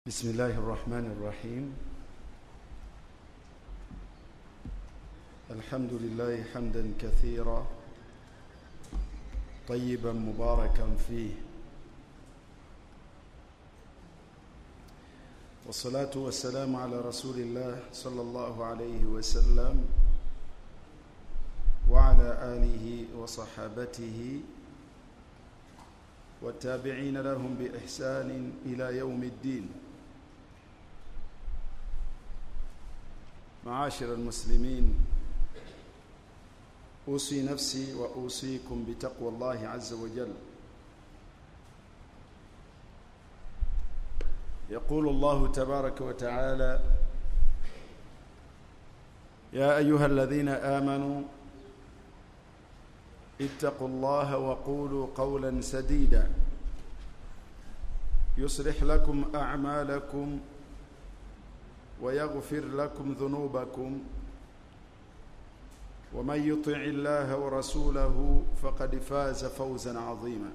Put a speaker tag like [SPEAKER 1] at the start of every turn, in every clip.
[SPEAKER 1] بسم الله الرحمن الرحيم. الحمد لله حمدا كثيرا طيبا مباركا فيه، والصلاة والسلام على رسول الله صلى الله عليه وسلم وعلى آله وصحابته والتابعين لهم بإحسان إلى يوم الدين. معاشر المسلمين، أوصي نفسي وأوصيكم بتقوى الله عز وجل. يقول الله تبارك وتعالى: يا أيها الذين آمنوا اتقوا الله وقولوا قولا سديدا يصلح لكم أعمالكم ويغفر لكم ذنوبكم ومن يطع الله ورسوله فقد فاز فوزا عظيما.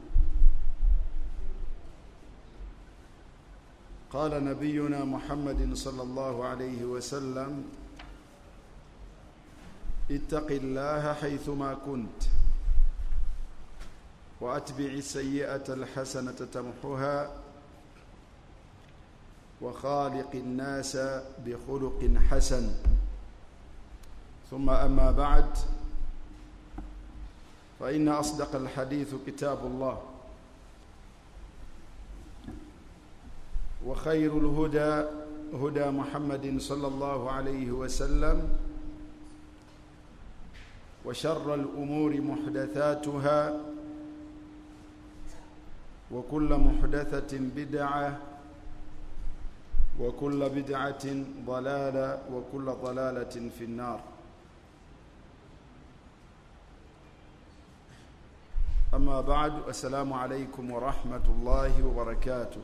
[SPEAKER 1] قال نبينا محمد صلى الله عليه وسلم: اتق الله حيثما كنت وأتبع السيئة الحسنة تمحها وخالق الناس بخلق حسن. ثم أما بعد، فإن أصدق الحديث كتاب الله، وخير الهدى هدى محمد صلى الله عليه وسلم، وشر الأمور محدثاتها، وكل محدثة بدعة، وكل بدعة ضلالة، وكل ضلالة في النار. أما بعد، السلام عليكم ورحمة الله وبركاته.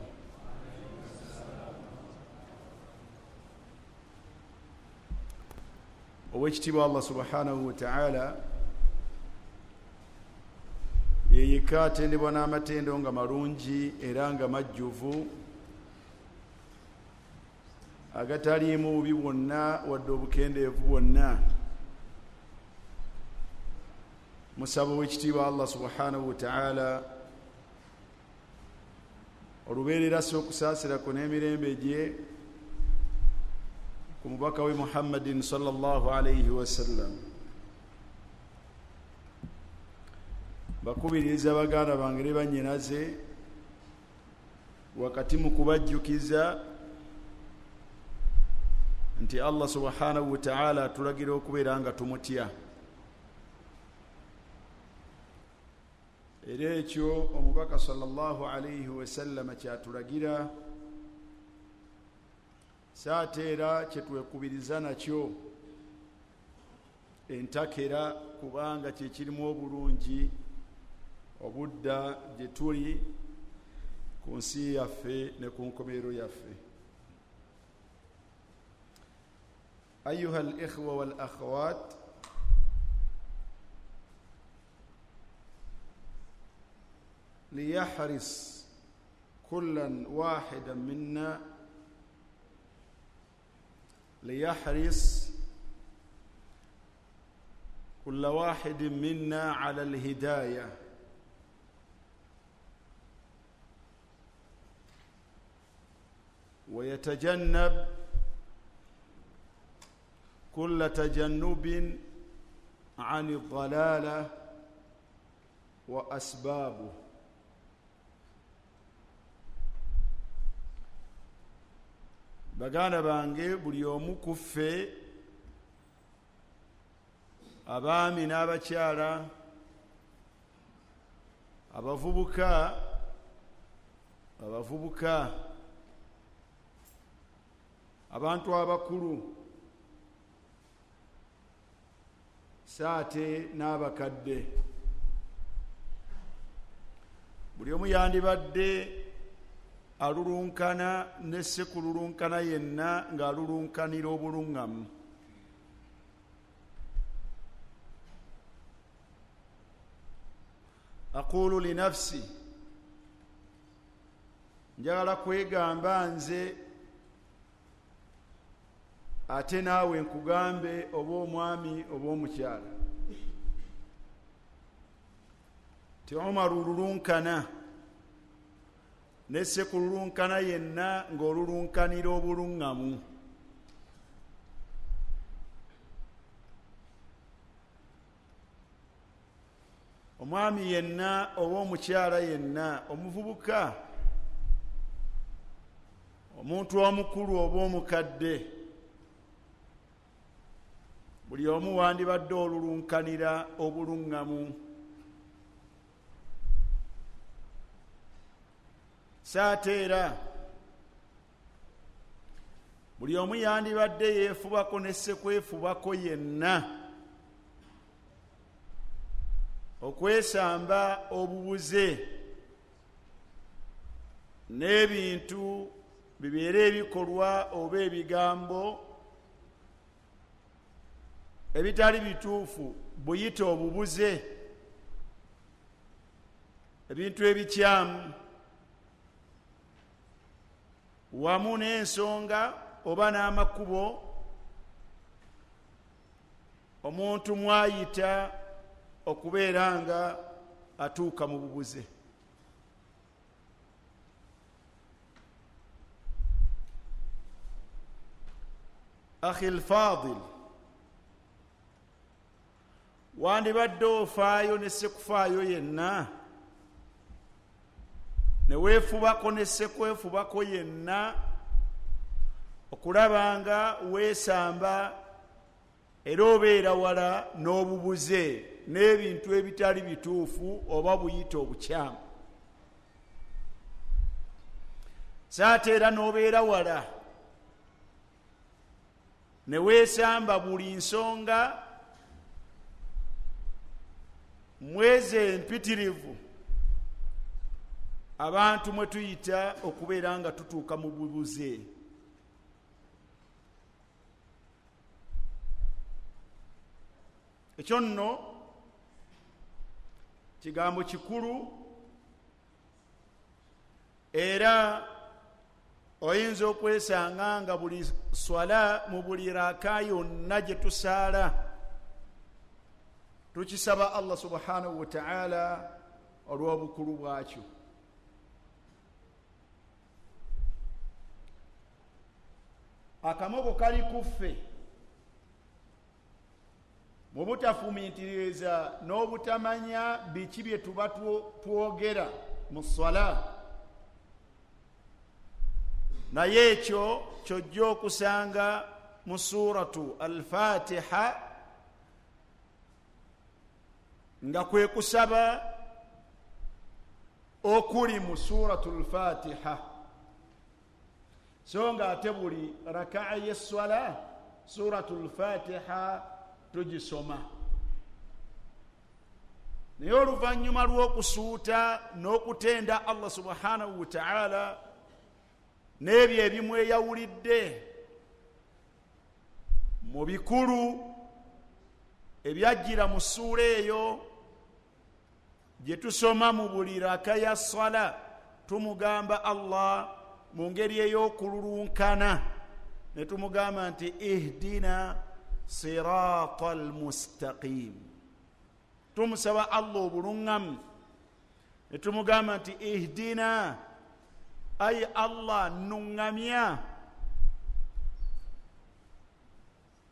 [SPEAKER 1] Owekitiibwa Allah subhanahu wa ta'ala yeyeka atendebwa n'amatendo nga malungi era nga majjuvu, agataliimu bubi bwonna wadde obukendeevu bwonna. Musaba owekitiibwa Allah subhanahu wa ta'ala olubeerera si okusaasirako n'emirembe gye ku mubaka we Muhammadin sallallahu alayhi wasallam. Bakubiriza baganda bange ne bannyinaze wakati mu kubajjukiza nti Allah subhanahu wa ta'ala atulagira okubeera nga tumutya, era ekyo omubaka sallallahu alayhi wasallam kyatulagira, saate era kyetwekubiriza nakyo entakera, kubanga kyekirimu obulungi obudda gye tuli ku nsi yaffe ne ku nkomerero yaffe. أيها الإخوة والأخوات، ليحرص كلا واحدا منا ليحرص كل واحد منا على الهداية ويتجنب كل تجنب عن الضلالة وأسبابه. Baganda bange, buli omu ku ffe, abaami n'abakyala, abavubuka, abantu abakulu, saate n'abakadde, buli omu yandibadde alulunkana ne sekululunkana yenna ng'alulunkanira obuluŋŋamu. Aqulu li nafsi, njagala kwegamba nze Ate naawe nkugambe oba omwami oba omukyala ti Umaru lulunkana nesse kululunkana yenna ng'olulunkanira obuluŋŋamu. Omwami yenna oba omukyala yenna, omuvubuka, omuntu omukulu oba omukadde, buli omu wandibadde olulunkanira obuluŋŋamu. Saate era buli omu yandibadde yeefubako ne ssekwefubako yenna okwesamba obubuze n'ebintu bibeere ebikolwa oba ebigambo ebitali bituufu, buyite obubuze, ebintu ebikyamu, wamu n'ensonga oba n'amakubo omuntu mwayita okubeera nga atuuka mu bubuze. Akhi lfadil, wandibadde ofaayo ne ssekufaayo yenna, ne weefubako ne ssekwefubako yenna okulaba nga weesamba era obeera wala n'obubuze n'ebintu ebitali bituufu oba buyite obukyamu. Saate era n'obeera wala ne weesamba buli nsonga mwezi empitirivu abantu mwe tuyita okubeera nga tutuuka mu bubuze. Ekyo nno kigambo kikulu, era oyinza okwesanga nga buli swala mu buli raka yonna gye tusaala tukisaba Allah subhanahu wa ta'ala olw'obukulu bwakyo. Akamogo kali kuffe mu butafumiitiriza n'obutamanya biki bye tuba twogera mu swala, naye ekyo kyojja okusanga mu suratu Al-Fatiha nga kwe kusaba okuli mu suratu Al-Fatiha. So nga ate buli rakaa y'esswala suratu Al-Fatiha tugisoma, naye oluvannyuma lw'okusuuta n'okutenda Allah subhanahu wa ta'ala n'ebyo ebimweyawulidde mu bikulu ebyajjira mu ssuula eyo gye tusoma mu buli raka ya swala, tumugamba Allah mu ngeri ey'okululunkana ne tumugamba nti ihdina sirata almustaqim. Tumusaba Allah obuluŋŋamu ne tumugamba nti ihdina, ayi Allah nnuŋŋamya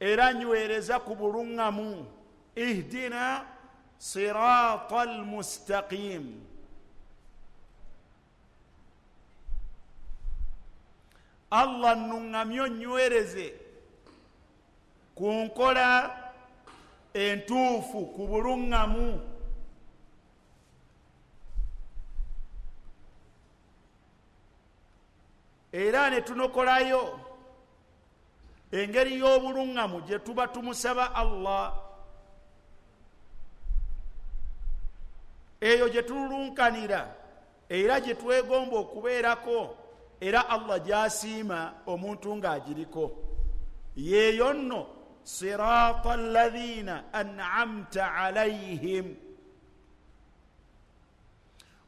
[SPEAKER 1] era nywereza ku buluŋŋamu. Ihdina sirata almustaqim. Allah nnuŋŋamye onnywereze ku nkola entuufu, ku buluŋŋamu. Era ne tunokolayo engeri y'obuluŋŋamu gye tuba tumusaba Allah, eyo gye tululunkanira era gye twegomba okubeerako, era Allah gy'asiima omuntu ng'agiriko. Yeeyo nno sirata alladhina an'amta alayhim.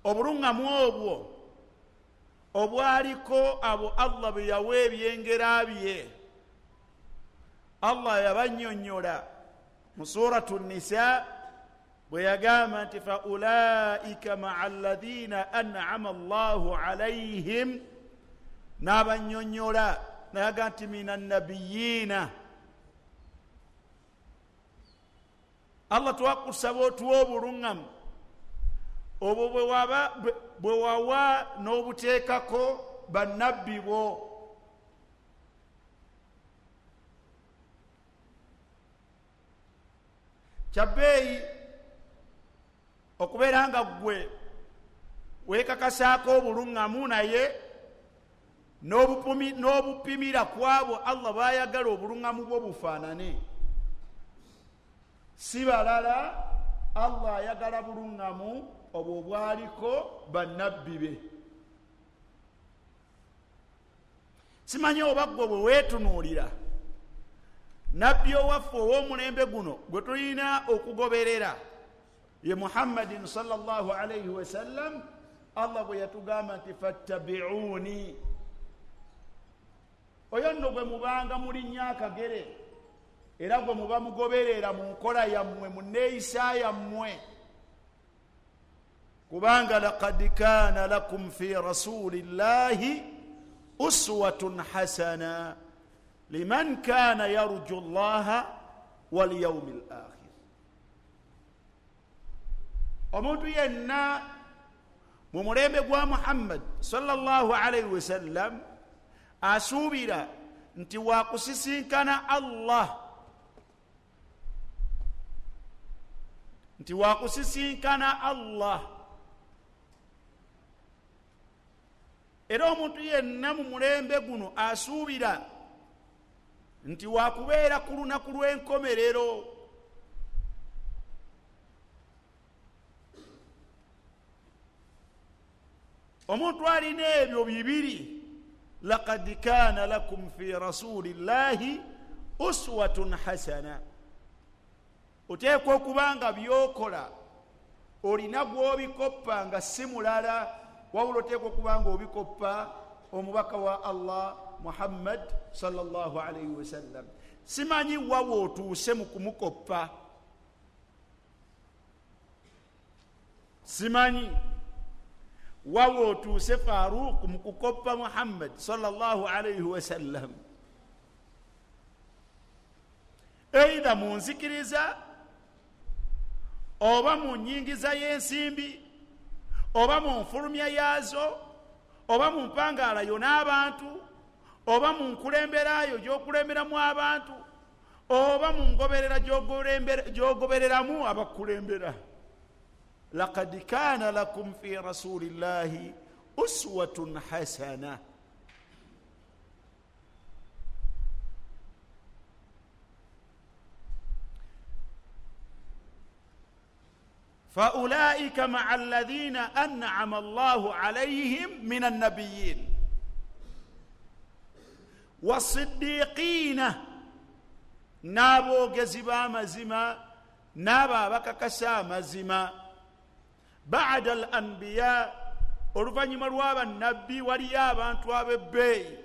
[SPEAKER 1] Obuluŋŋamu obwo obwaliko abo Allah bwe yawa ebyengera bye, Allah yabannyonnyola mu Suratu Nisa bwe yagamba nti fa ulaika maa alladhina an'ama Allahu alayhim, n'abannyonnyola n'agamba nti mina nabiyina. Allah twakusaba otuwe obuluŋŋamu obwo bwe wawa n'obuteekako bannabbi bo. Kyabbeeyi okubeera nga ggwe weekakasaako obuluŋŋamu naye n'obupimira ku abo Allah baayagala obuluŋŋamu bwo bufaanane. Si balala, Allah ayagala buluŋŋamu obwo bwaliko bannabbi be. Simanyi oba ggwe bwe weetunuulira nabbi owaffe ow'omulembe guno gwe tulina okugoberera ye Muhammadin sallallahu alayhi wasallam. Allah bwe yatugamba nti fattabi'uni, oyo nno gwe mubanga mulinnya akagere era gwe muba mugoberera mu nkola yammwe, mu nneeyisa yammwe, kubanga laqad kaana lakum fi rasulillahi uswatun hasana liman kana yarju llaha wal yawmil akhir. Omuntu yenna mu mulembe gwa Muhammad sallallahu alayhi wasallam asuubira nti wakusisinkana Allah, nti wakusisinkana Allah. Era omuntu yenna mu mulembe guno asuubira nti wakubeera ku lunaku lw'enkomerero. Omuntu alina ebyo bibiri, laqad kana lakum fi rasulillahi uswatun hasana. Oteekwa okuba nga by'okola olina gw'obikoppa nga si mulala, wabula oteekwa okuba nga obikoppa omubaka wa Allah Muhammad sallallahu alayhi wasallam. Simanyi wawa otuuse mu kumukoppa, simanyi wawa otuuse Faruq mu kukoppa Muhammad sallallahu alayhi wasallam, eitha mu nzikiriza oba mu nnyingiza y'ensimbi oba mu nfulumya yaazo oba mu mpangaalayo n'abantu oba mu nkulemberayo gy'okulemberamu abantu oba mu ngoberera gy'ogobereramu abakulembera. Laqad kana lakum fi rasulillahi uswatun hasana. Faulaika maa alladhina an'ama Allahu alayhim min annabiyin wasiddiqina, n'aboogezi b'amazima n'abo abakakasa amazima. Ba'da al anbiya, oluvannyuma lw'abannabbi waliyo abantu ab'ebbeeyi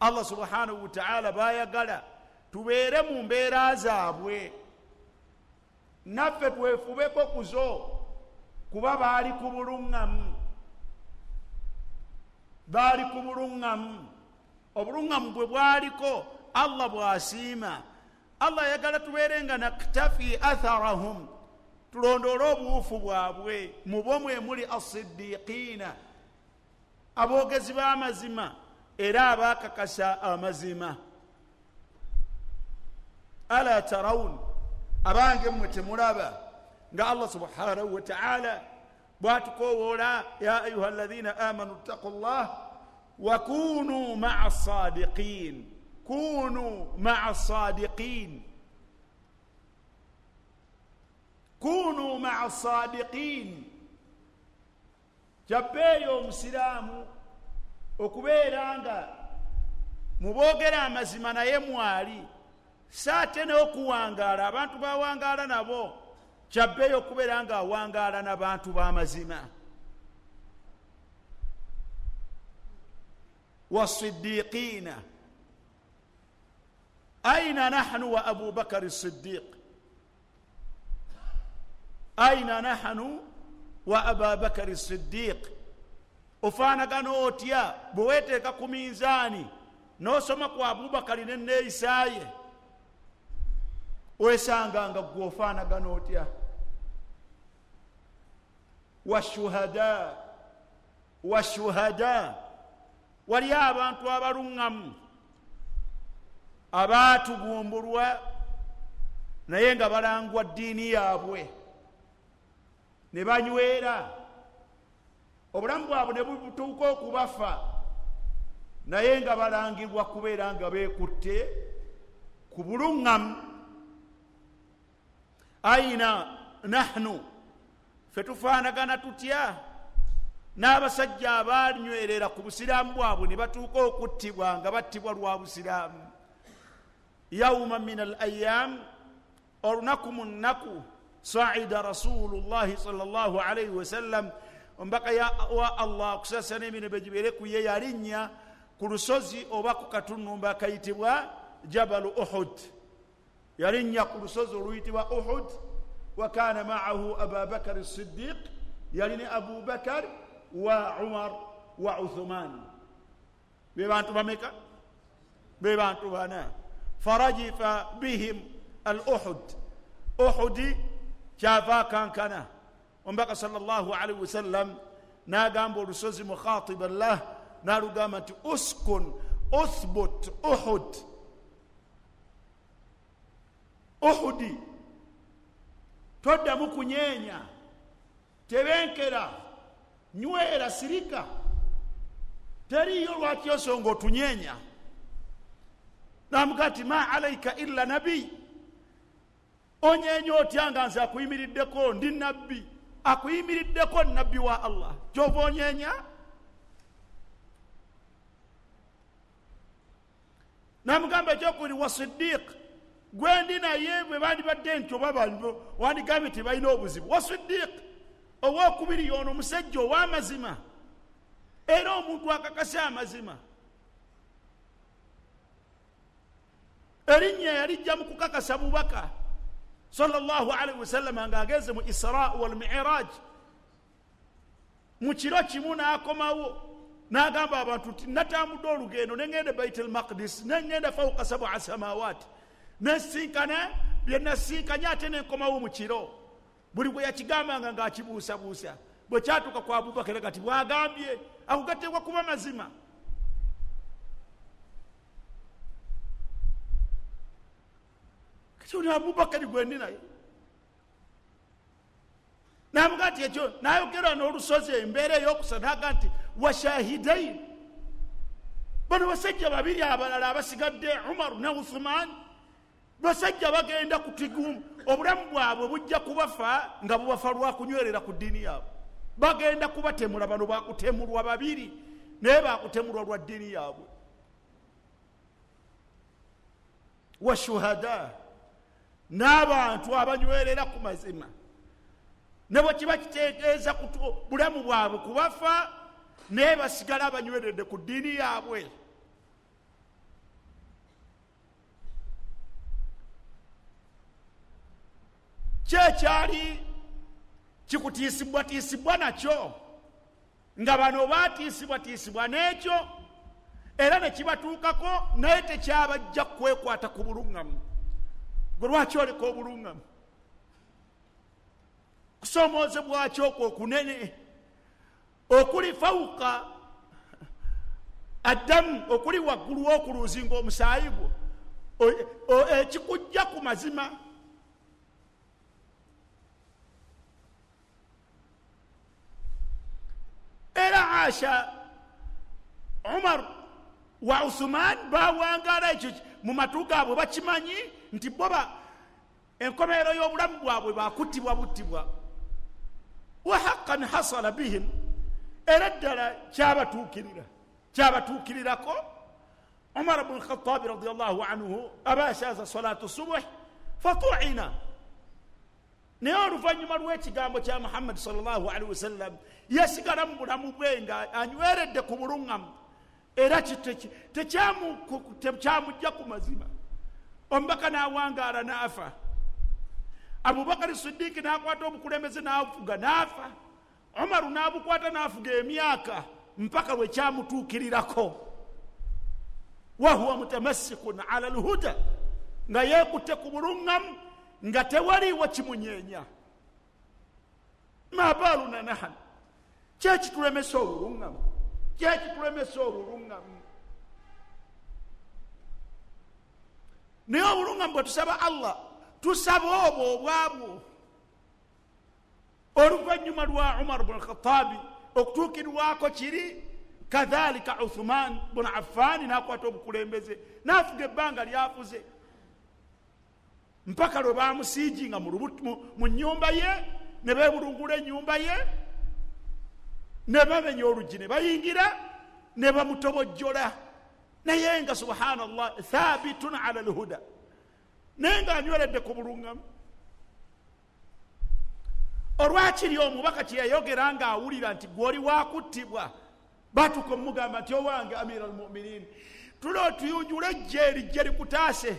[SPEAKER 1] Allah subhanahu wa ta'ala baayagala tubeere mu mbeera zaabwe, naffe twefubeko kuzo kuba baali ku buluŋŋamu, baali ku buluŋŋamu. Obuluŋŋamu bwe bwaliko Allah bw'asiima. Allah ayagala tubeere nga naktafi atharahum, tulondoole obuwufu bwabwe. Mu bo mwe muli asiddiqiina, aboogezi b'amazima era abaakakasa amazima. Ala tarawun, abange mmwe temulaba nga Allah subhanahu wa ta'ala bw'atukoowoola, ya ayuha alladhina amanu ttaqu llah wa kunu maa sadiqin, kunu maa sadiqin, kunu maa sadiqin. Kyabbeeyo omusiraamu okubeera nga muboogera amazima naye mwali, saate n'okuwangaala abantu bawangaala nabo. Kyabbeeyo okubeera nga awangaala n'abantu b'amazima. Wasiddiqiina, Aina nahnu wa Abubakari Siddiq, aina nahnu wa Ababakari Siddiq. Ofaanagana otya bwe weeteeka ku minzaani n'osoma ku Abubakari nenneeyisaaye, wesanga nga gwe ofaanagana otya? Washuhada, washuhada, wali abantu abaluŋŋamu abaatugumbulwa naye nga balangwa ddiini yaabwe ne banywera obulamu bwabwe ne butuuka okubafa, naye nga balangibwa kubeera nga beekutte ku buluŋŋamu. Aina nahnu, ffe tufaanagana tutya n'abasajja abanywerera ku busiraamu bwabwe ne batuuka okuttibwa nga battibwa lwa busiraamu? Yauma min al ayam, olunaku mu nnaku, saida rasulullahi sallallahu alaihi wasallam, omubaka wa Allah okusaasira n'emirembe gibeere ku ye, yalinnya ku lusozi oba ku katunumba akayitibwa Jabalu Uhud. Yalinnya ku lusozi oluyitibwa Uhud. Wa kana ma'ahu Ababakar Siddiq, yali ne Abubakar wa Umar wa Uthman. Be bantu bameka? Be bantu bana. Farajifa bihim al Uhud, Uhudi kyava kankana. Omubaka sallallahu alaihi wasallam n'agamba olusozi mukhatiba llah, n'alugamba nti uskun uthbut Uhud, Uhudi toddamu kunyeenya, tebenkera, nywera, sirika, teriyo lwaki osonga otunyeenya. Namuga nti ma alaika illa nabi, onyeenya otya nga nze akuyimiriddeko, ndi nabbi, akuyimiriddeko nabbi wa Allah, kyova onyeenya? Namugamba ekyokubiri wa Siddiq, gwendi naye bwe bandibadde nti oba wandigambye tebalina obuzibu. Wa Siddiq owokubiri yono omusajja ow'amazima, era omuntu akakasa amazima. Erinnya yalijja mu kukakasa bubaka sallallahu alaihi wasallam ng'agenze mu Isra wal Mi'raj, mu kiro kimu n'akomawo n'agamba abantu nti natambudde olugendo ne ŋŋenda Baitul Maqdis, ne ŋŋenda fawqa sab'a samawati, nesinkana bye nasinkanye ate nenkomawo mu kiro. Buli bwe yakigambanga ng'akibuusabuusa, bwe kyatuuka ku Abubakar kati bw'agambye ago gateekwa kuba mazima. Kati ono Abubakari gwendi naye namuga nti ekyo nayogera n'olusozi embeera ey'okusa, naga nti washahidain, bano basajja babiri abalala abasigadde Umar ne Uthman, basajja bagenda kutigumu, obulamu bwabwe bujja kubafa nga bubafa lwa kunywerera ku ddiini yaabwe. Bagenda kubatemula, bano bakutemulwa babiri naye bakutemulwa lwa ddiini yaabwe. Washuhada, n'abantu abanywerera ku mazima, ne bwe kiba kitegeeza bulamu bwabwe kubafa, naye basigala abanyweredde ku ddiini yaabwe. Kyekyali kikutiisibwatiisibwa nakyo, nga bano baatiisibwatiisibwa n'ekyo era ne kibatuukako, naye tekyabajja kwekwata ku buluŋŋamu. Gwe lwaki oleka obuluŋŋamu? Kusoomoozebwaki okwo okunene okuli fawuka addamu, okuli waggulu w'okuluuzinga omusaayi gwo, ekikujja ku mazima? Era Asha Umar wa Uthman bawangaala ekyo mu matu gaabwe, bakimanyi nti bo enkomerero y'obulamu bwabwe bakuttibwa buttibwa. Wa haqqan hasala bihim, era ddala kyabatuukirirako. Umar bnu Khatabi radiallahu anhu abashaza salatu subuh fatuina, naye oluvannyuma lw'ekigambo kya Muhammadi sallallahu alaihi wasallam yasigala mu bulamu bwe nga anyweredde ku buluŋŋamu, era tekyamujja ku mazima. Omubaka n'awangaala n'afa. Abubakari Siddiiki n'akwata obukulembeze n'afuga n'afa. Umaru n'abukwata n'afuga emyaka mpaka lwe kyamutuukirirako. Wahuwa mutamassikun ala alhuda, nga yeekutte ku buluŋŋamu nga tewaliiwo kimunyeenya. Ma baaluna nahanu, kyekitulemesa obuluŋŋamu, kyekitulemesa obuluŋŋamu. Naye obuluŋŋamu bwe tusaba Allah, tusaba obwo obwabwo. Oluvannyuma lwa Umar bun Khattabi okutuukirwako kiri, kadhalika Uthman bun Affani n'akwata obukulembeze n'afuga ebbanga lyafuze mpaka lwe bamusiijinga mu nnyumba ye, ne beebulungula ennyumba ye, ne bamenya oluggi ne bayingira ne bamutobojjola. Naye nga subhanallah thabitun ala alhuda, naye nga anyweredde ku buluŋŋamu. Olwakiri omubaka kye yayogera ng'awulira nti gw'oli wakuttibwa, batuuka omugamba nti owange amira almuminin, tule otuyunjule ejje erijje likutaase.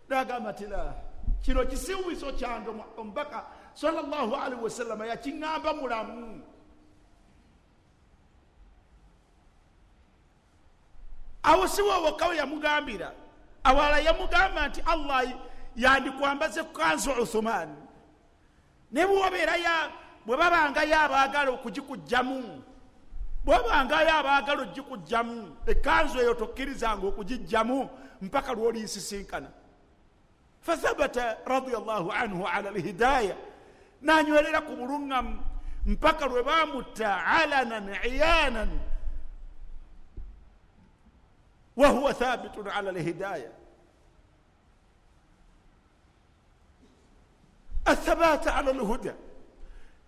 [SPEAKER 1] N'agamba nti la, kino kisiwiso kyange omubaka sallallahu alaihi wasallama yakiŋŋamba mulamu. Awo si wowokawe yamugambira, awala yamugamba nti Allah yandikwambaze kanzu Uthman, ne bwobeera bwe babangayo abaagala okugikugjamu, bwebangayo abaagala ogikugjamu ekkanzu eyo tokkirizanga okugijjamu mpaka lw'olinsisinkana. Fathabata radiyallahu anhu ala alhidaya, n'anywerera ku buluŋŋamu mpaka lwe baamutta alanan iyanan wahuwa thabitun ala alhidaya. الثبات على الهدى،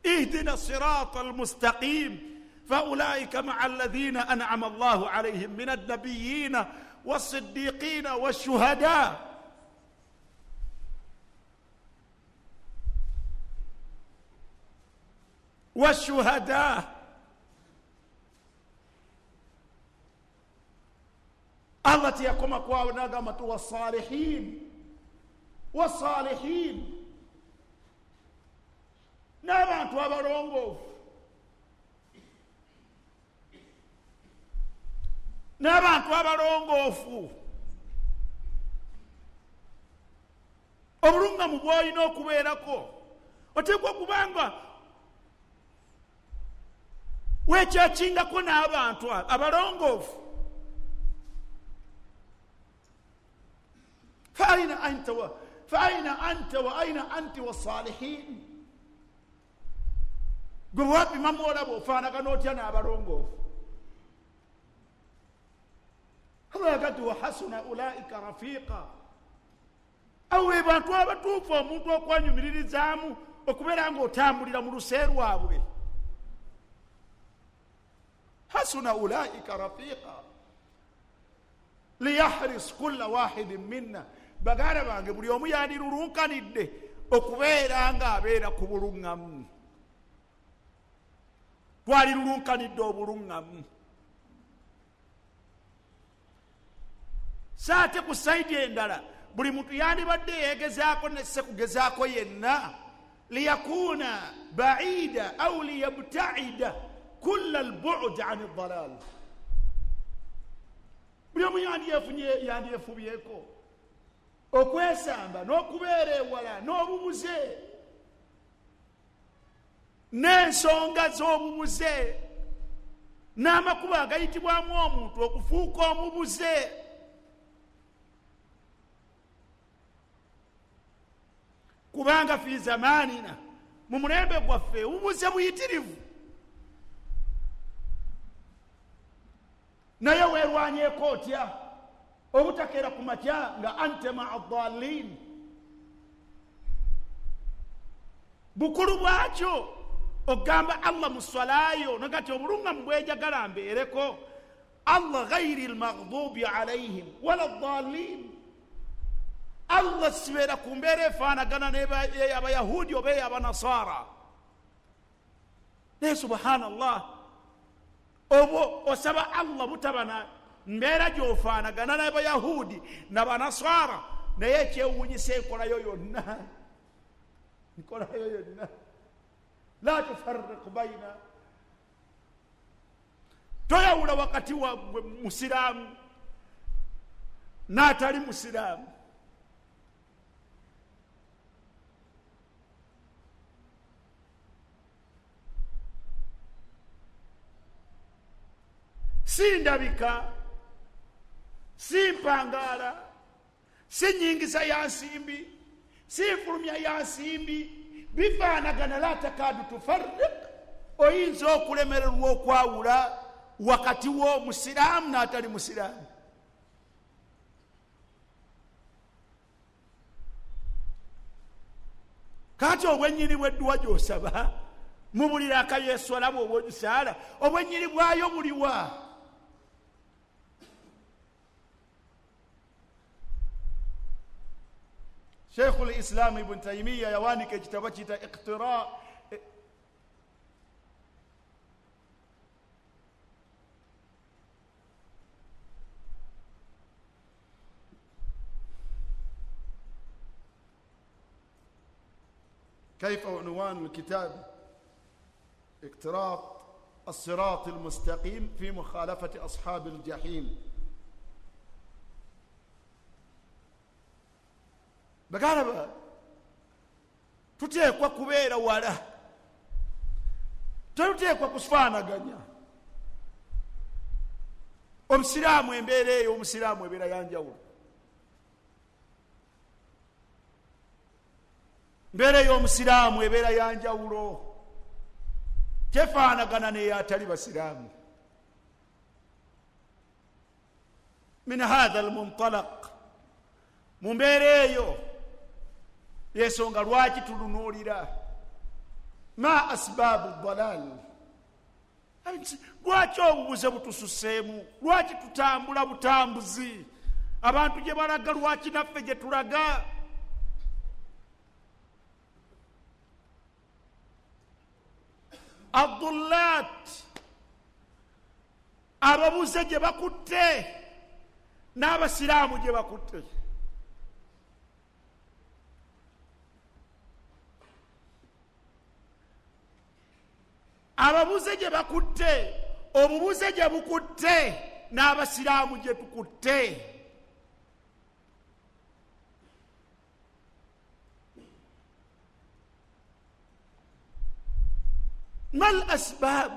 [SPEAKER 1] اهدنا الصراط المستقيم فأولئك مع الذين أنعم الله عليهم من النبيين والصديقين والشهداء. والشهداء. الله تيكم أقوى ونقمة والصالحين، والصالحين n'abantu abalongoofu, n'abantu abalongoofu. Obuluŋŋamu bw'olina okubeerako oteekwa okubanga weekyakingako n'abantu abalongoofu. Fa aina anta wa aina anti wassalihin. Gwe bwapimamu olaba ofaanagana otya n'abalongoofu. Allah yagati wa hasuna ulaika rafiqa. Awo be bantu abatuufu omuntu okwanyumiririzaamu okubeera ng'otambulira mu luse lwabwe. Hasuna ulaika rafiqa liyahris kulla wahidin minna. Baganda bange buli omu yandirulunkanidde okubeera ng'abeera ku buluŋŋamu. Twalirulunkanidde obuluŋŋamu. Saate ku saidi endala buli muntu yandibadde yeegezaako nesse kugezaako yenna liyakuna baida au liyabtaida kulla albud ani dalal. Buli omu yandyefubyeko okwesamba n'okubeera ewala n'obubuze n'ensonga z'obubuze n'amakubo agayitibwamu omuntu okufuuka omubuze. Kubanga fi zamanina, mu mulembe gwaffe obubuze buyitirivu, naye weerwanyeeko otya obutakeera ku makya nga ante maa ddallin. Bukulu bwakyo ogamba Allah mu swalayo nagati obuluŋŋamu bwenjagala mbeereko, Allah ghairi lmaghdubi alaihim wala ddallin. Allah sibeera ku mbeera efaanagana n'abayahudi oba ey'abanasara. Naye subhanallah, obwo osaba Allah butaba na mbeera gy'ofaanagana n'abayahudi n'abanasara, Naye ekyewuunyisa enkolayo yonna, nkolayo yonna la tufarriqu baina, toyawula wakati waggwe musiraamu n'atali musiraamu. Si ndabika, si mpangaala, si nyingiza ya nsimbi, si nfulumya ya nsimbi, bifaanagana. La takadu tufarriq, oyinza okulemererwa okwawula wakati w'omusiraamu n'atali musiraamu. Kati obwennyini bw'edduwa gy'osaba mu buli raka y'esswala bw'oba ogisaala, obwennyini bwayo buliwa? Sheikhul Islam Ibn Taymiyyah yawandiika ekitabo kiyita Iqtira كيف عنوان الكتاب؟ اقتراط الصراط المستقيم في مخالفة أصحاب الجحيم. Bagamba tuteekwa kubeera wala, tetuteekwa kufaanaganya. Omusiraamu embeera eyo, omusiraamu ebeera yanjawulo. Mbeera ey'omusiraamu ebeera yanjawulo, tefaanagana n'eyatali basiraamu. Min hatha almuntalaq, mu mbeera eyo yensonga lwaki tulunuulira ma asbaabu dalal, lwaki obubuze butususeemu, lwaki tutambula butambuzi, abantu gye balaga lwaki naffe gye tulaga. Adullat, ababuze gye bakutte n'abasiraamu gye bakutte. Ababuze gye bakutte, obubuze gye bukutte n'abasiraamu gye tukutte. Mal asbab?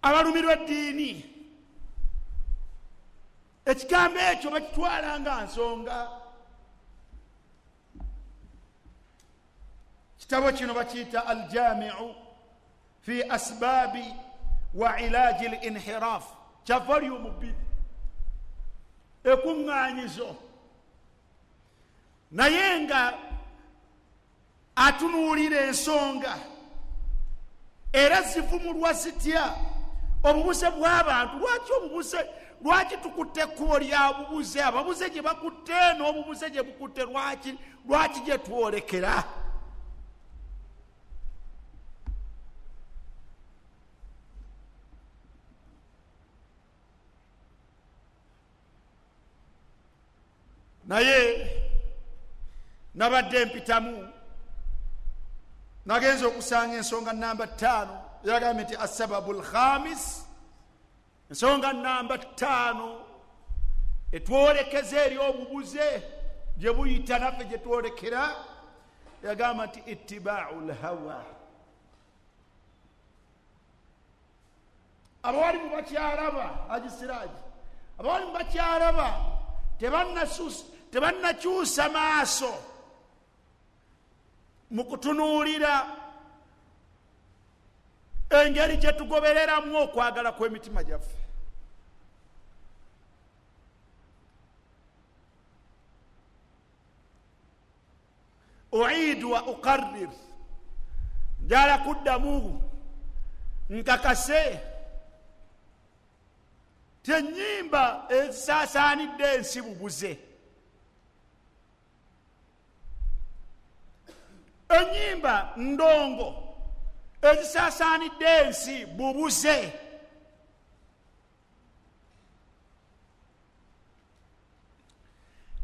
[SPEAKER 1] Abalumirwa eddiini ekigambo ekyo bakitwala nga nsonga. Kitabo kino bakiyita Aljamiu fi asbabi wa ilaji linhiraf, kya volume 2, ekuŋŋaanyizo. Naye nga atunuulira ensonga era zivumulwa zitya obubuze bw'abantu. Lwaki obubuze, lwaki tukutte ekkubo lya bubuze, ababuze gye bakutte n'obubuze gye bukutte, lwaki gye twolekera? Naye nabadde mpitamu, nagenza okusanga ensonga namba 5. Yagambye nti assababu lkhamis, ensonga namba 5 etwolekeza eri obubuze gye buyita naffe gye twolekera. Yagamba nti ittibau lhawa. Abawalimu bakyalaba agisiraji, abawalimu bakyalaba tebannakyusa maaso mu kutunuulira engeri gye tugobereramu okwagala kw'emitima gyaffe. Uidu wa uqarrir, njala kuddamu nkakase tennyimba ezisaasaanidde ensi bubuze. Ennyimba ndongo Ezisaasaanidde ensi bubuze.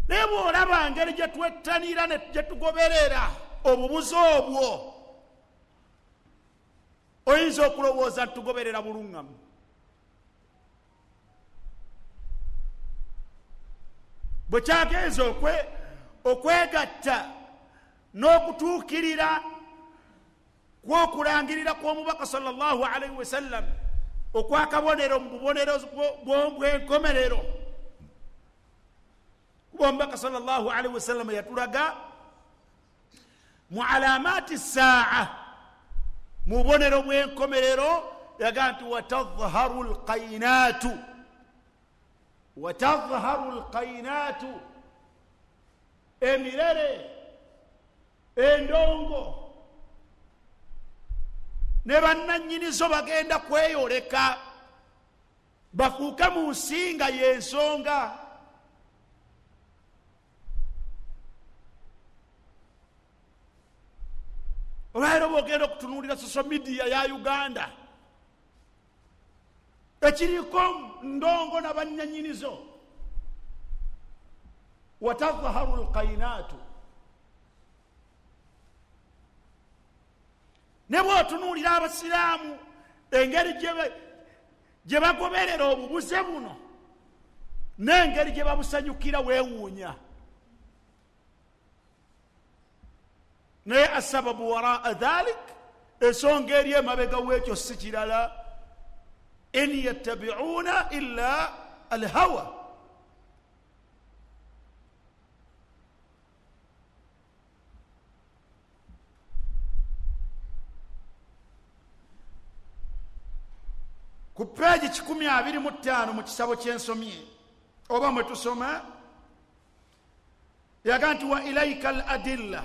[SPEAKER 1] Naye bw'olaba ngeri gye twettanira ne gye tugoberera obubuze obwo, oyinza okulowooza nti tugoberera buluŋŋamu. Bwe kyagenza okwegatta n'okutuukirira kw'okulangirira kw'omubaka sallallahu alaihi wasallam okwakabonero mu bubonero bw'enkomerero, kuba omubaka sallallahu alaihi wasallam yatulaga mu alamaati saa, mu bubonero bw'enkomerero, yaga nti watadhaharu lqainaatu, watadhaharu lqainaatu, emirere, endongo ne bannannyinizo bagenda kweyoleka bafuuke mu nsi nga y'ensonga. Olwaleero bw'ogenda okutunuulira social media ya Uganda, ekiriko ndongo na bannannyinizo. Watadhaharu lqainaatu. Ne bw'otunuulira abasiraamu engeri gye bagoberera obubuze buno n'engeri gye babusanyukira weewuunya. Naye asababu waraa dhalik, ensonga eri emabega w'ekyo si kirala, in yattabi'uuna illa alhawa. Ku peegi 125 mu kisabo ky'ensomye oba mwe tusoma, yaga nti wa ilaika al adilla,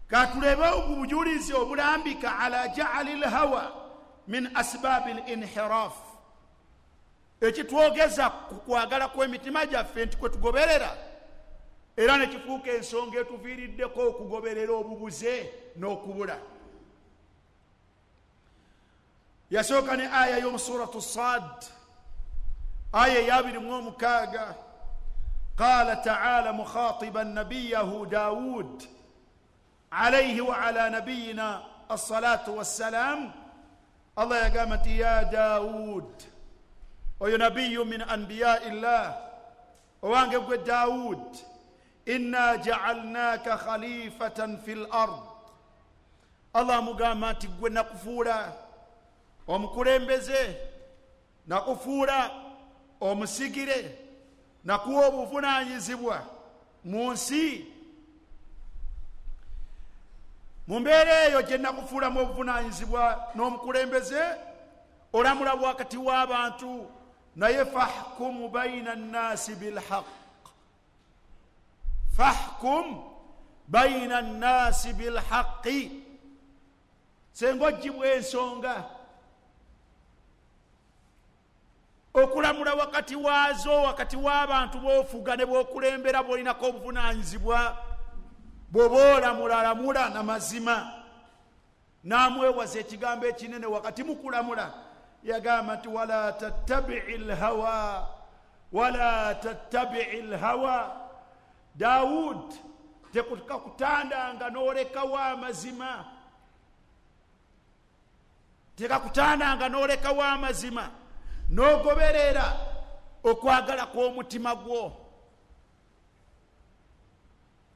[SPEAKER 1] katulebe obujulizi obulambika ala jaali lhawa min asbaabi linhiraf, ekitwogeza ku kwagala kw'emitima gyaffe nti kwe tugoberera era ne kifuuka ensonga etuviiriddeko okugoberera obubuze n'okubula. Yasooka ne aya y'omu suratu Sad, aya eya 26, qala taala mukhatiban nabiyahu Daawud alayhi wa ala nabiyina assalatu wassalam, Allah yagamba nti ya Daawud, oyo nabiyu min anbiyai llah, owange gwe Daawud, inna jaalnaka khalifatan fi l ard. Allah amugamba nti gwe nakufuula omukulembeze, nakufuula omusigire, nakuwa obuvunaanyizibwa mu nsi. Mu mbeera eyo gye nakufuulamu obuvunaanyizibwa n'omukulembeze, olamula wakati w'abantu, naye fahkum baina nnaasi bilhaq, fahkum baina nnaasi bilhaqi, senga oggyibwa ensonga okulamula wakati waazo, wakati w'abantu b'ofuga ne b'okulembera b'olinako obuvunaanyizibwa. Bw'oba olamula, lamula na mazima. N'amwewaza ekigambo ekinene wakati mu kulamula, yagamba nti wala tattabii lhawa, wala tattabii lhawa. Daawud, tekakutandanga n'olekawo amazima, tekakutandanga n'olekawo amazima n'ogoberera okwagala kw'omutima gwo.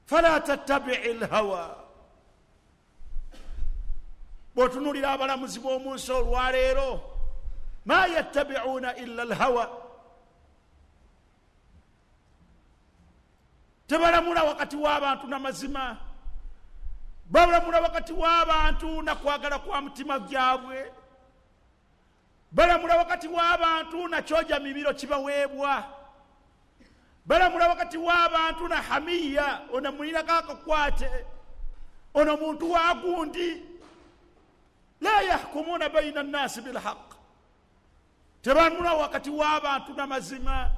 [SPEAKER 1] Fala tattabii lhawa. Bw'otunuulira abalamuzi b'omu nsi olwaleero, ma yattabiuuna illa lhawa, tebalamula wakati w'abantu n'amazima, balamula wakati w'abantu nakwagala kwa mutima gyabwe, balamula wakati w'abantu nakyoja mibiro kibaweebwa, balamula wakati w'abantu na hamiya, ono mulinako akakwate, ono muntu wa gundi. La yahkumuna baina nnasi bilhaq, tebalamula wakati w'abantu n'amazima.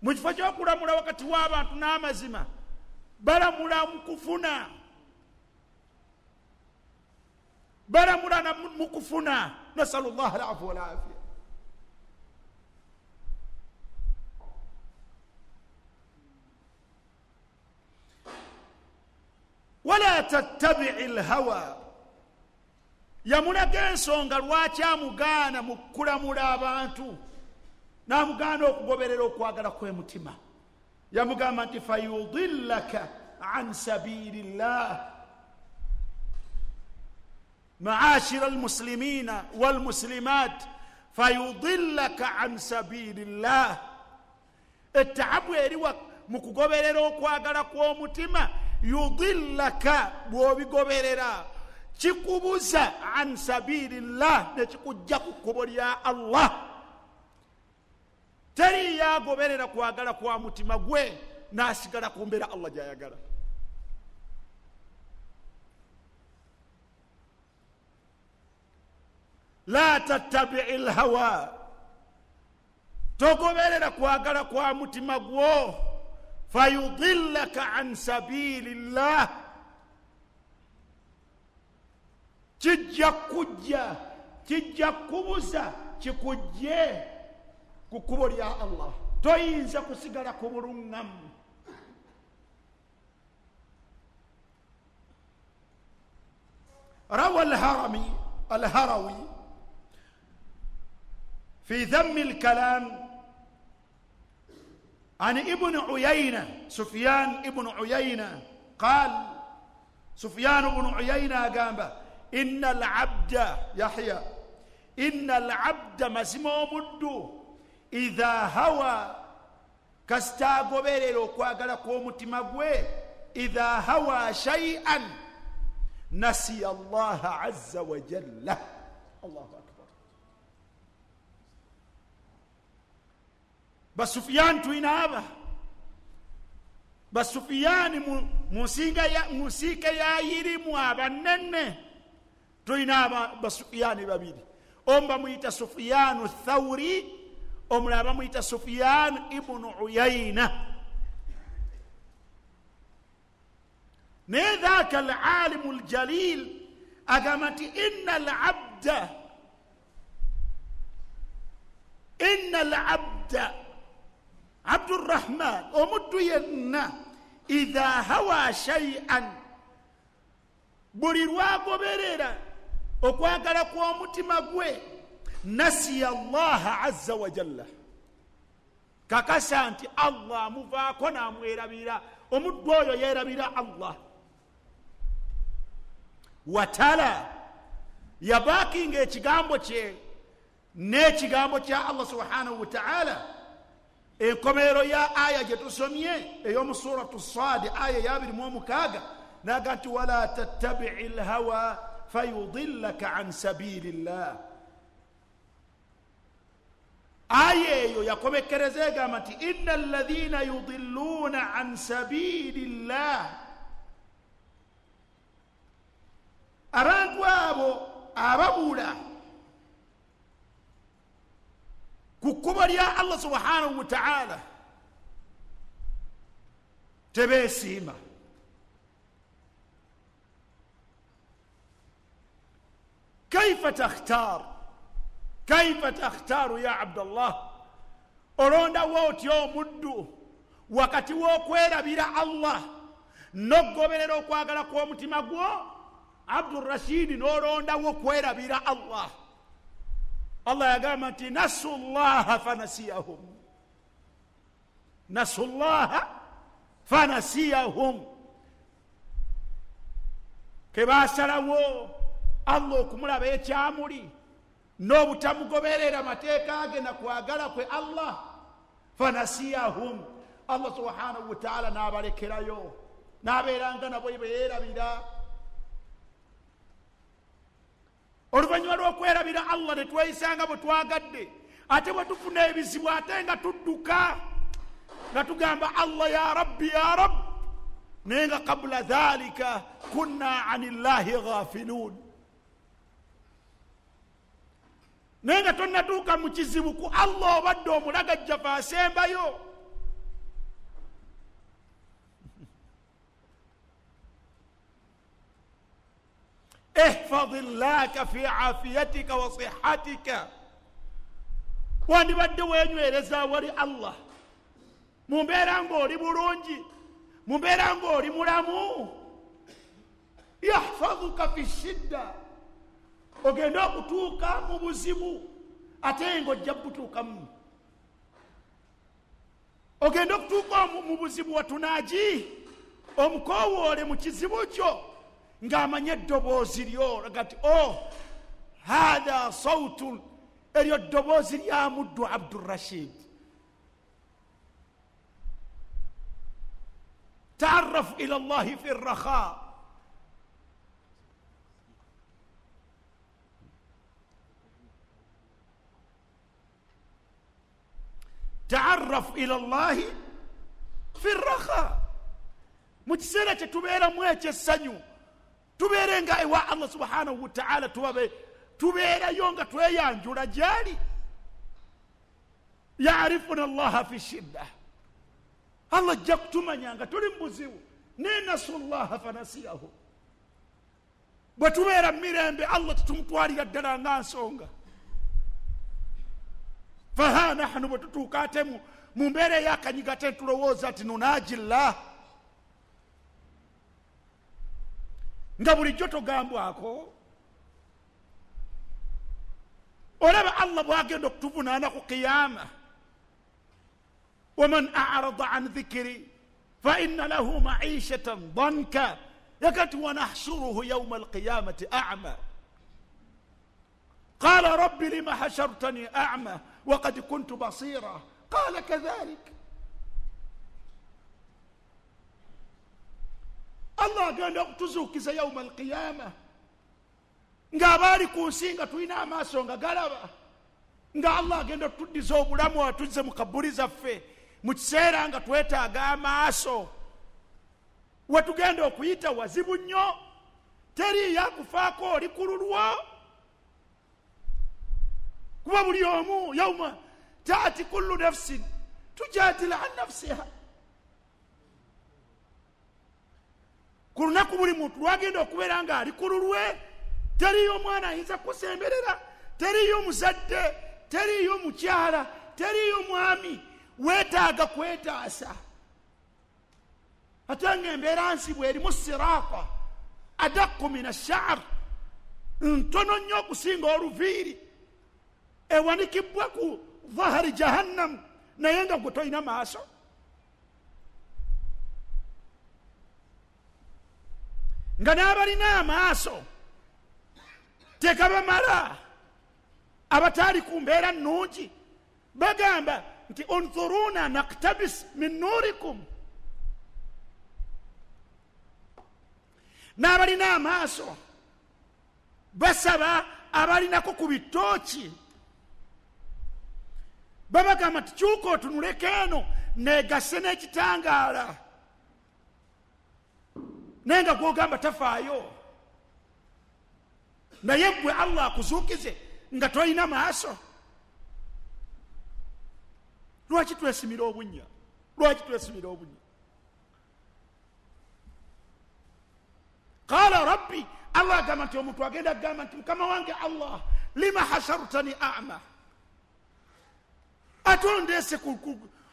[SPEAKER 1] Mu kifo ky'okulamula wakati w'abantu n'amazima, balamula mu kufuna. Balamulana mu kufuna. Nasalu llah alafu walafiya. Wala tattabii lhawa, yamulaga ensonga lwaki amugaana mu kulamula abantu, n'amugaana okugoberera okwagala kw'emutima. Yamugamba nti fayudillaka an sabili llah. Maashira almuslimina walmuslimat, fayudillaka an sabili llah. Ettaabu eri mu kugoberera okwagala kw'omutima, yudillaka, bw'obigoberera kikubuza an sabili llah, nekikujja ku kkubo lya Allah. Teri yagoberera kwagala kwa mutima gwe n'asigala ku mbeera Allah gy'ayagala. La tattabii lhawa, togoberera kwagala kwa mutima gwo, fayudillaka an sabili llah, kijja kujja, kijja kubuza, kikujje ku kkubo lya Allah. Toyinza kusigala ku buluŋŋamu. Rawa Alharawi fi dhammi alkalam an Ibn Uyayna, Sufyan ibn Uyayna qal, Sufyan ibn Uyayna agamba inna alabda Yahya, inna alabda, mazima omuddu, idha hawa, kasita agoberera okwagala kw'omutima gwe, idha hawa shay'an nasiya Allaha azza wa jalla. Allahu akbar. Basufyan tulina aba Basufyani mu nsiike ya Yirimu abanene, tulina aba Basufyani babiri. Omu bamuyita Sufyanu Thawri, omulala bamuyita Sufyan ibn Uyayna. Naye dhaka alalimu aljalil agamba nti inna alabda, inna alabda Abdurrahman, omuddu yenna, idha hawa shay'an, buli lwagoberera okwagala kw'omutima gwe, nasiya Allaha azza wa jalla, kakasa nti Allah amuvaako n'amwerabira. Omuddu oyo yeerabira Allah. Watala, yabakinga ekigambo kye n'ekigambo kya Allah subhanahu wa ta'ala. Enkomerero ya aya gye tusomye ey'omu suratu Saadi aya ya 26 naga nti wala tattabii lhawa fayudillaka an sabili llah. Aya eyo yakomekereza egamba nti inna alladhina yudilluuna an sabili llah, abantu abo ababula ku kkubo lya Allah subhanahu wa ta'ala tebeesiima. Kaifa takhtar, kaifa takhtaru ya Abdallah, olondawo otya omuddu wakati w'okwerabira Allah n'okugoberera okwagala kw'omutima gwo? Abdurrashidi, n'olondawo kwerabira Allah. Allah yagamba nti nasu llaha fanasiyahum, nasu llaha fanasiyahum, kebasalawo Allah okumulaba ekyamuli n'obutamugoberera mateeka ge na kwagala kwe Allah, fanasiyahum, Allah subhanahu wa ta'ala n'abalekerayo n'abeeranga nabo beerabira. Oluvannyuma lw'okwerabira Allah ne tweyisanga bwe twagadde, ate bwe tufuna ebizibu ate nga tudduka nga tugamba Allah ya Rabbi ya Rabbi, naye nga qabula dhalika kunna anillahi ghafilun. Naye nga tonnatuuka mu kizibu ku Allah obadde omulagajjavu asembayo. Ihfadhi llaka fi afiyatika wa sihatika. Wandibadde wenywereza wali Allah mu mbeera ng'oli bulungi, mu mbeera ng'oli mulamu. Yahfadhuka fi shidda, ogenda okutuuka mu buzibu ate ng'ojja butuukamu. Ogenda okutuuka mu buzibu watunaji omukowoole mu kizibu kyo ng'amanye eddoboozi lyo gati o hatha sautu, eryo ddoboozi lya muddu Abdurrashid. Taarafu ila llahi fi rrakha. Taarafu ila llahi fi rrakha. Mu kiseera kye tubeeramu ekyessanyu tubeere nga ewa Allah subhanahu wa ta'ala, tubeerayo nga tweyanjula gyali. Yarifuna llaha fi shidda, Allah ajja kutumanya nga tuli mu buzibu. Naye nasu llaha fanasiyahu, bwe tubeera mu mirembe Allah tetumutwalira ddala nga nsonga. Faha nahnu, bwe tutuuka ate mu mbeera ey'akanyiga ate tulowooza nti nunaji llah, nga bulijjo togambwako. Olaba Allah bw'agenda okutuvunaana ku qiyama, waman arada an dhikri fa inna lahu maishatan danka yakati wanahshuruhu yauma alqiyamati a'ma qala rabbi lima hashartani a'ma waqad kuntu basira qala kadhalik. Allah agenda okutuzuukiza yauma alqiyama ng'abaali ku nsi nga tulina amaaso nga galaba, nga Allah agenda okutuddiza obulamu atuzze mu kabuli zaffe mu kiseera nga twetaaga amaaso. Wetugenda okuyita wazibu nnyo, teriiyo akufaako oli ku lulwo, kuba buli omu yauma taati kullu nafsin tujadila an nafsiha. Ku lunaku buli muntu lwagenda okubeera ng'ali ku lulwe, teriiyo omwana ayinza kusemberera, teriiyo muzadde, teriiyo mukyala, teriiyo mwami. Weetaaga kwetaasa. Ate ng'embeera nzibu erimu siraata adakku min ashaar, ntono nnyo okusinga oluviiri, ewanikibwa ku dhahari jahannam, naye nga gwe tolina maaso. Nga n'abalina amaaso tegabamala, abataali ku mbeera nnungi bagamba nti unzuruna naktabis min nurikum. N'abalina amaaso basaba abalinako ku bitooki, babagamba nti kyuka otunuleko eno negase n'ekitangaala, naye nga gwogamba tafaayo. Naye gwe Allah akuzuukize nga tolina maaso. Lwaki twesimira obunnya? Lwaki twesimira obunnya? Qala rabbi, Allah agamba nti omuntu agenda agamba nti mukama wange Allah, lima hashartani a'ma, ate ondeese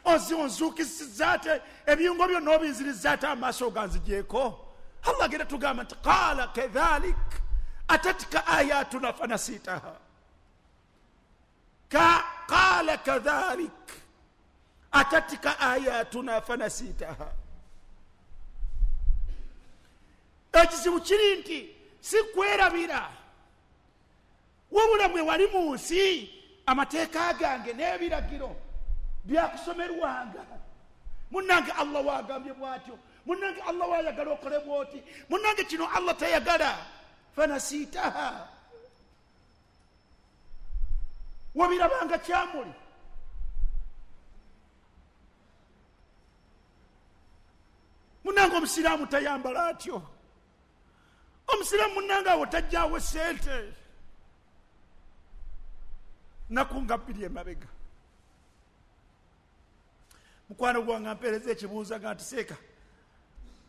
[SPEAKER 1] onzuukisizza ate ebiyungo byonna obinzirizza ate amaaso ganzigyeko. Allah agenda tugamba nti qala kadhalik atatka ayatuna fanasitaha. Qala kadhalik atatka ayatuna fanasitaha. Ekizibu kiri nti si kwerabira, wabula bwe wali mu nsi amateeka gange n'ebiragiro byakusomerwanga. Munnange Allah wagambye bw'atyo, munnange Allah wayagala okole bw'oti, munnange kino Allah tayagala. Fanasitaha, wabirabanga kyamuli. Munnange omusiraamu tayambala atyo, omusiraamu munnange awo tajjawo sente. Nakunga bbiri emabega mukwano gwange ampeereza ekibuuza nga nti seeka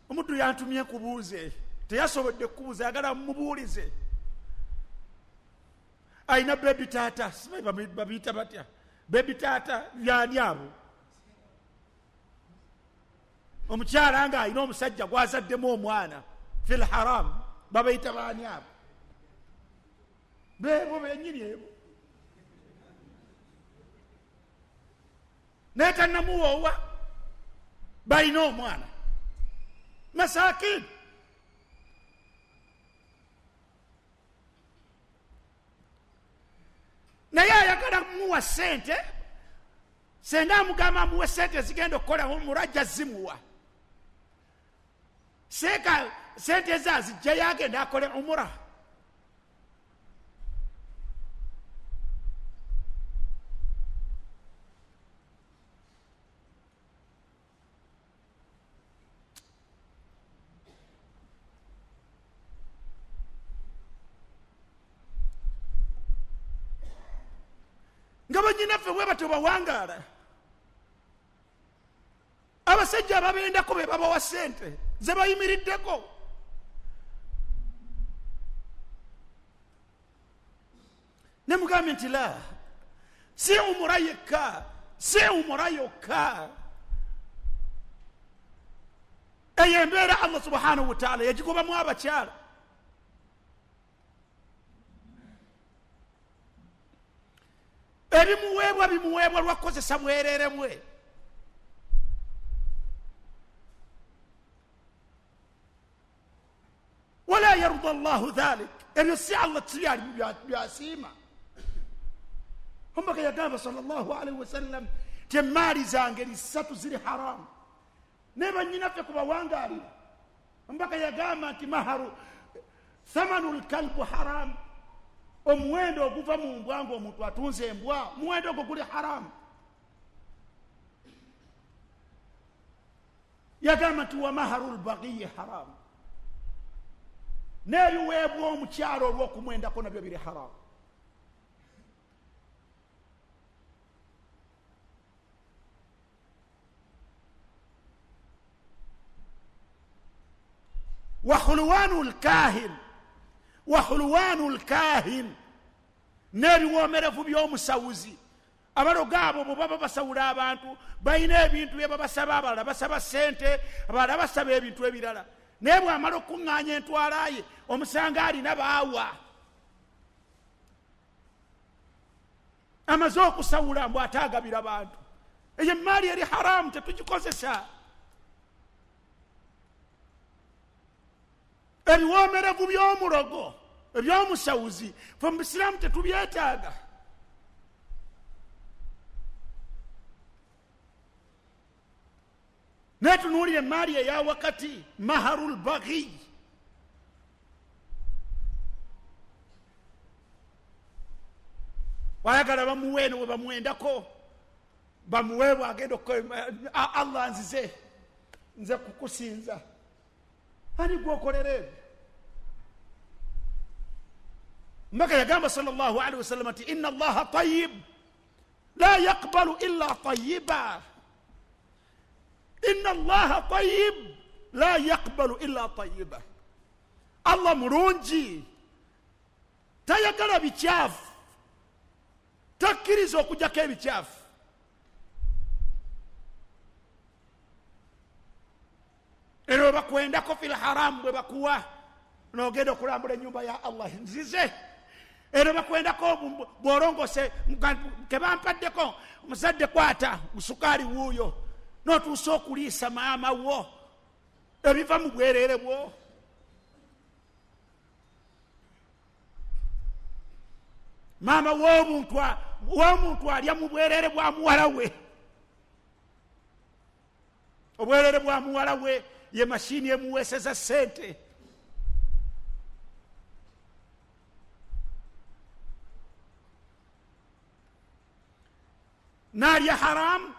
[SPEAKER 1] omuddu yantumye kubuuze, teyasobodde kubuuza, ayagala mumubuulize. Alina baby taata, simanyi babiyita batya, baby taata byani abo? Omukyala nga alina omusajja gwazaddemu omwana fil haram, babayita baani abo? Beebo benyini ebo. Naye tannamuwoowa, balina omwana masakin. Naye ayagala muwa sente, senga amugamba amuwe sente zigenda okukola omurajja zimuwa. Seka sente zazijjayo agenda akole umura. Nga bannyinaffe bwe batyo bawangaala. Abasajja ababendako be babawa ssente ze bayimiriddeko. Ne mugambye nti la, si umura yekka, si umura yokka. Eyo embeera Allah subhanahu wa ta'ala yagigobamu abakyala. Ebimuweebwa bimuweebwa lwakukozesa bwerere bwe. Wala yarda Allahu dhalik, ebyo si Allah tibyali byasiima. Omubaka yagamba sallallahu alaihi wasallam ti emaali zange lisatu ziri haramu, naye bannyinaffe kubawangaalira. Omubaka yagamba nti maharu thamanu lkalbu haramu, omuwendo oguva mu mbwa ng'omuntu atunze embwa, omuwendo ogwo guli haramu. Yagamba nti wa maharu lbagiyi haramu, n'ebiweebwa omukyalo olw'okumwendako nabyo biri haramu. Wa khulwanu lkahin, wa khulwanu lkahin, n'ebiwoomerevu by'omusawuzi. Abalogo abo bwe baba basawula abantu balina ebintu bye babasaba, abalala basaba ssente, abalala basaba ebintu ebirala. Naye bw'amala okuŋŋaanya entwala ye omusanga alina baawa. Amaze okusawula mbu ate agabira bantu. Eyo emaali eri haramu, tetugikozesa. Ebiwoomerevu by'omulogo ebyomusawuzi fe mu busiraamu tetubyetaaga. Naye tunuulira emaali eya wakati, maharu lbaghi. Wayagala bamuwe eno we bamwendako, bamuwe bwagenda Allah nzize nze kukusinza, ani gwokolera ebyo? Mbaka yagamba sallallahu alaihi wasallam nti inna Allaha tayyib la yaqbalu illa tayyiba. Inna Allaha tayyib la yaqbalu illa tayyiba. Allah mulungi, tayagala bikyafu, takkiriza okujjako ebikyafu. Era bwe bakwendako fil haramu, bwe bakuwa n'ogenda okulambula ennyumba ya Allah nzize. Era bakwendako bw'olongose kebampaddeko omuzadde kwata musukaali wuuyo, n'otuusa okuliisa maama wo ebiva mu bwerere bwo. Maama w'omuntu alya mu bwerere bwa muwala we. Obwerere bwa muwala we ye mashini emuweeseza ssente. N'alya haramu,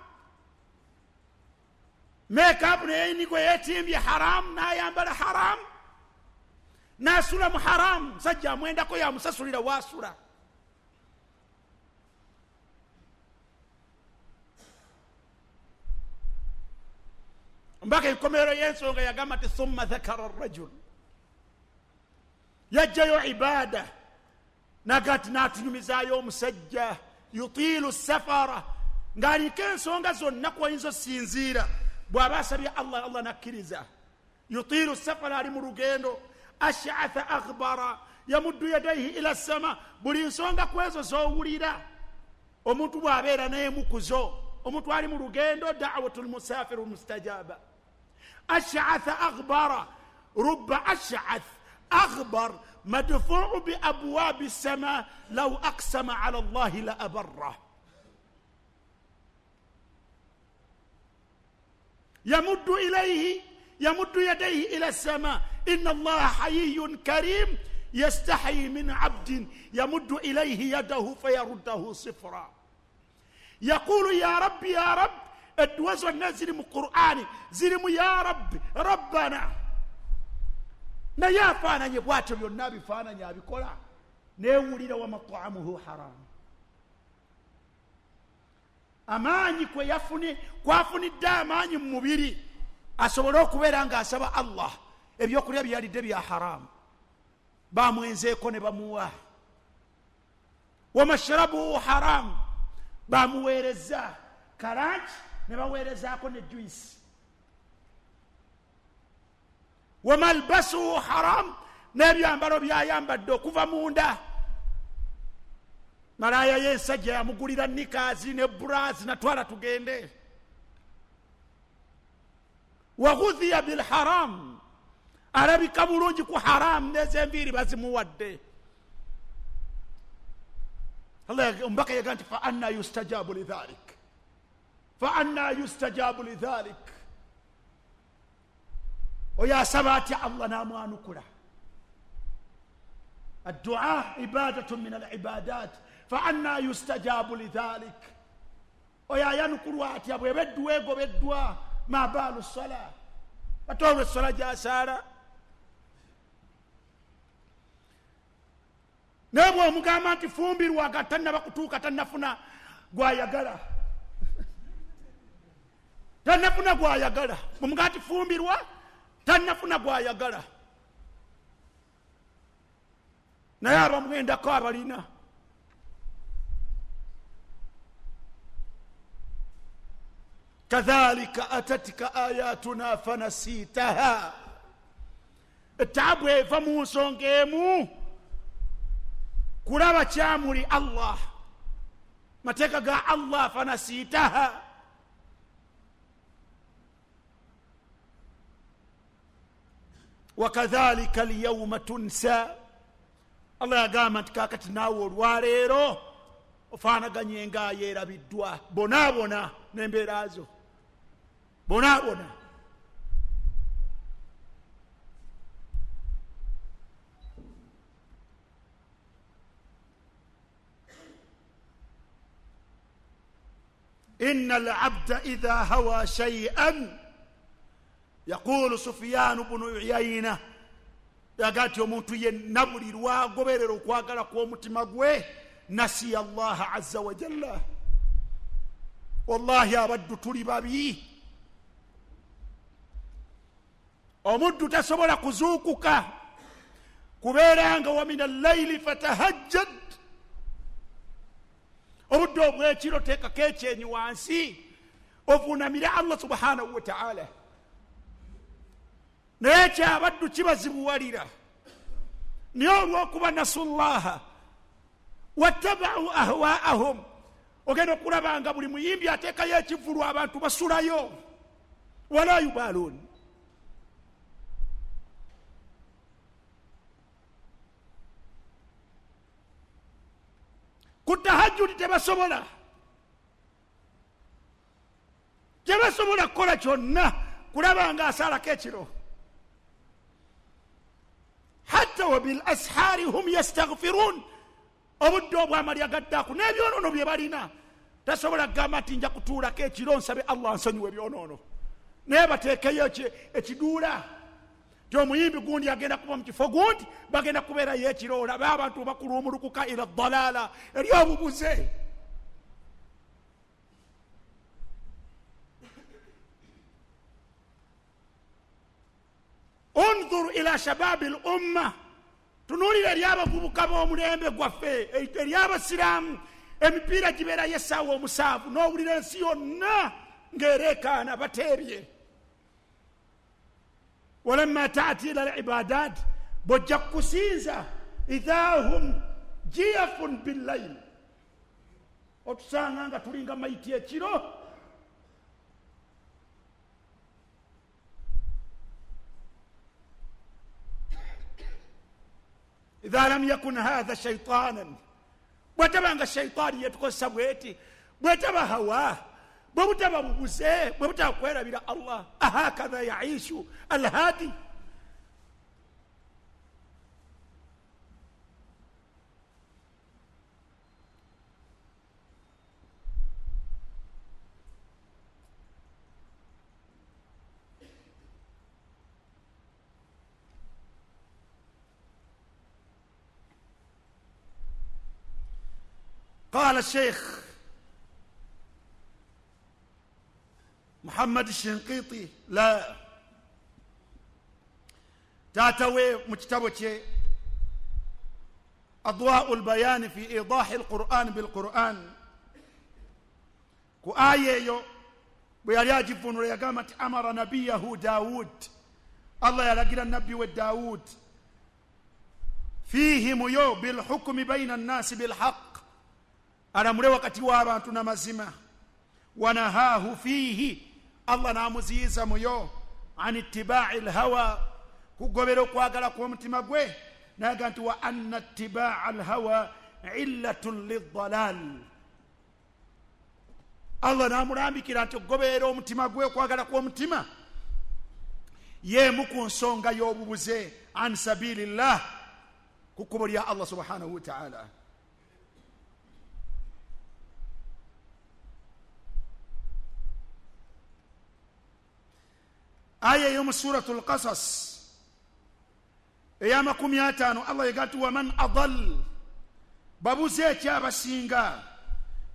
[SPEAKER 1] makeup naye gwe yeetimbye haramu, n'ayambala haramu, n'asula mu haramu. Musajja amwendako yamusasulira waasula. Mbaka enkomerero y'ensonga yagamba nti thumma dhakara rajul, yajjayo ibada Nagati n'atunyumizaayo omusajja yutiilu safara, ng'aliko ensonga zonna kw'oyinza osinziira bw'aba asabye Allah, Allah nakkiriza. Yutiilu safara, ali mu lugendo. Ashatha akhbara yamuddu yadaihi ila sama. Buli nsonga kwezo z'owulira omuntu bw'abeera n'emu ku zo, omuntu ali mu lugendo, da'watul musafiru mustajaba. Ashatha akhbara, rubba ashath akhbar madfuu bi abwabi sama law aqsama ala Allahi la abarra. Yamuddu ilayhi, yamuddu yadayhi ila sama. Inna Allaha hayyun karim yastahi min abdin yamuddu ilayhi yadahu fayaruddahu sifra. Yaqulu ya rabbi ya rabbi. Edduwa zonna ziri mu Qur'ani, ziri mu ya rabbi rabbana. Naye afaananye bwatyo, byonna bifaananye abikola, neewulira wa mat'amuhu haram. Amaanyi kwe kwafunidde amaanyi mu mubiri asobole okubeera ng'asaba Allah, ebyokulya byalidde bya haramu, bamwenzeeko ne bamuwa. Wa mashrabuhu haramu, bamuweereza kalanki ne baweerezaako ne juice. Wa malbasuhu haram, n'ebyambalo byayambadde okuva munda. Malaaya y'ensajja yamugulira nikaazi ne burazi, natwala tugende. Wa ghudhiya bilharam, alabika bulungi ku haram, n'ezenviiri bazimuwadde. Allah omubaka yaga nti fa anna yustajabu lidhalik, fa anna yustajabu lidhalik. Oyo asaba atya Allah n'amwanukula. Addua ibadatun min al-ibadat, fa anna yustajabu lidhalik. Oyo ayanukulwa atya bw'eba edduwa egobeddwa? Ma baalu ssala, ate olwo essala gy'asaala. Naye bw'omugamba nti fumbirwa nga tannaba kutuuka, tannafuna gw'ayagala, tannafuna gw'ayagala. Bw'omugamba nti fumbirwa, tannafuna gw'ayagala. Naye abamwendako abalina. Kadhalika atatika ayatuna fanasitaha. Etaabu eva mu nsonga emu, kulaba kyamuli Allah, mateeka ga Allah, fanasitaha. Wakadhalika alyawma tunsa. Allah yagamba nti kaakati naawe olwaleero ofaanaganye nga yeerabiddwa bonaabona n'embeera zo, bonaabona. Inna al-abda idha hawa shay'an, yaqulu Sufyan ibn Uyayna, yaga nti omuntu yenna buli lw'agoberera okwagala kw'omutima gwe, nasiya Allaha azza wa jalla. Wallahi abaddu tuli babi. Omuddu tasobola kuzuukuka kubeera nga wa min al-layli fatahajjad. Obudde obw'ekiro teekako ekyenyi wansi ovuunamire Allah subhanahu wa ta'ala. Naye kyabaddu kibazibuwalira, naye olw'okuba nasullaha wattabau ahwaahum, ogenda okulaba nga buli muyimbi ateekayo ekivvulu abantu basulayo, wala yubaluun. Ku tahajjudi tebasobola, tebasobola kukola kyonna kulaba nga asaalako ekiro. Hatta wa bil ashaari hum yastaghfirun. Obudde obw'amalya gaddaku n'ebyonoono bye balina, tasobola kugamba nti nja kutuulako ekiro nsabe Allah nsonyiwe ebyonoono. Naye bateekeyo ekiduula ti omuyimbi gundi agenda kuba mu kifo gundi, bagenda kubeerayo ekiro, olabe abantu bakuluumulukuka ila dalaala, eri obubuze. Unzur ila shababi l umma, Tunuulira eri abavubuka b'omulembe gwaffe, eri abasiraamu, emipiira gibeerayo essaawa 7 n'owulira ensi yonna ng'ereekaana bateebye. Walamma taati ila al-ibadat, bw'ojja kusinza idha hum jiyafun billayl, otusanga nga tulinga maiti ekiro. Idha lam yakun hadha shaytanan, bwetaba nga shaytani yetukozesa bweti, bwetaba hawa, bwe butaba bubuze, bwe butaba kwerabira Allah, ahakadha yaishu alhadi. قال الشيخ محمد الشنقيطي لا تاتوي مجتبك أضواء البيان في إيضاح القرآن بالقرآن كآية ويجب أن أمر نبيه داود، الله يلقى النبي والداود فيه ميو بالحكم بين الناس بالحق، alamule wakati w'abantu n'amazima. Wanahahu fiihi, Allah n'amuziyiza muyo an ittiba'i lhawa, kugobera okwagala kw'omutima gwe, naga nti wa anna ittiba'a alhawa illatun lidalal. Allah n'amulambikira nti okugoberera omutima gwe, okwagala kw'omutima yemu ku nsonga y'obubuze an sabilillah, ku kkubo lya Allah subhanahu wa ta'ala. Aya y'omu Suratul Qasas eya 50, Allah yagati waman adall, babuze ekyabasinga,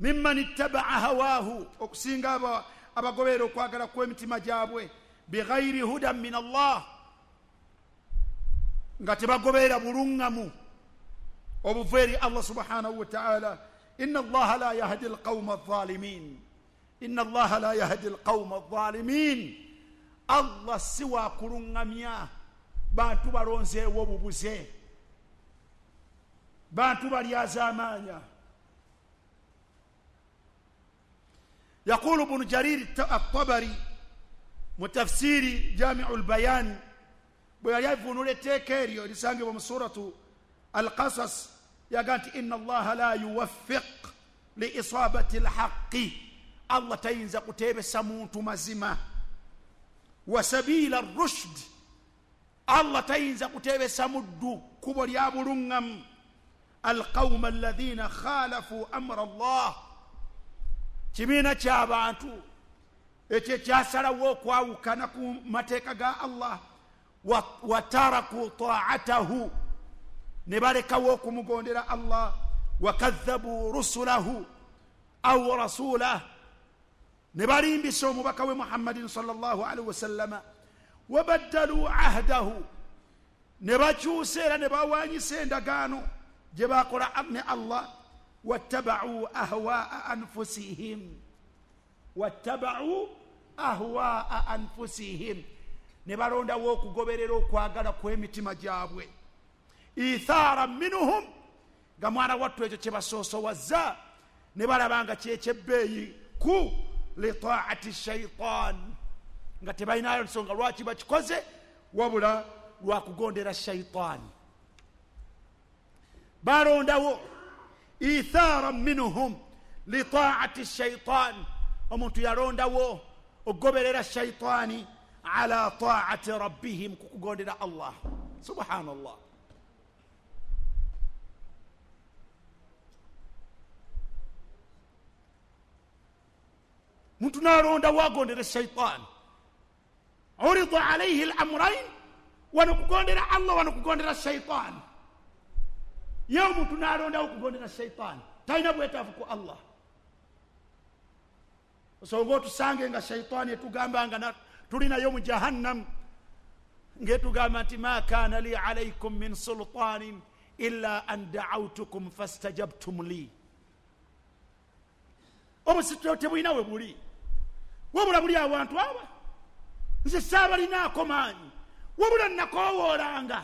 [SPEAKER 1] mimman ittaba'a hawaahu, okusinga abagoberera okwagala kw'emitima gyabwe, bighairi hudan min Allah, nga tebagoberera buluŋŋamu obuva eri Allah subhanahu wa ta'ala. Inna Allaha la yahdi alqawma adh-dhalimin, inna Allaha la yahdi alqawma adh-dhalimin. Allah si wa kuluŋŋamya bantu balonzeewo obubuze, bantu balyazaamaanya. Yaqulu Ibnu Jarir at-Tabari mu tafsiri Jamiu al-Bayan, bwe yali avvuunula etteeka eryo erisangibwa mu Suratu Al-Qasas, yaga nti inna Allaha la yuwaffiq li isabati al-haqqi, Allah tayinza kuteebesa muntu mazima, wa sabila ar-rushd, Allah tayinza kuteebesa muddu kkubo lya buluŋŋamu, alqawma alladhina khalafu amra Allah, kibiina ky'abantu ekyo ekyasalawo okwawukana ku mateeka ga Allah, wataraku ta'atahu, ne balekawo okumugondera Allah, wakadhabu rusulahu aw rasulahu, ne balimbisa omubaka we Muhammadin sallallahu alaihi wasallama, wabaddalu ahdahu, ne bakyusa era ne bawanyisa endagaano gye bakola ne Allah, wattaba'u ahwaa anfusihim, wattaba'u ahwaa anfusihim, ne balondawo okugoberera okwagala kw'emitima gyabwe, ithaara minhum, nga mwana wattu ekyo kye basoosowaza ne balaba nga kyekyebbeeyi ku litaati shaitan, nga tebalinayo nsonga lwaki bakikoze wabula lwakugondera shaitaani. Balondawo ithaara minhum litaati shaitan, omuntu yalondawo okugoberera shaitaani ala taati rabbihim, kukugondera Allah subhanallah. Muntu nalondawo agondere shaitaani, urida alayhi al-amrayn, wano kugondera Allah wano kugondera shaitaani. Ye omuntu nalondawo kugondera shaitaani, talina bwetaavu ku Allah. Osonga otusange nga shaitaani etugamba nga tuli nayo mu jahannam, Ngetugamba nti ma kana li alaykum min sultanin illa an da'awtukum fastajabtum li. Obusito tebulina we buli, wabula buli awantu aba nze saabalinaako maanyi, wabula nakoowoolanga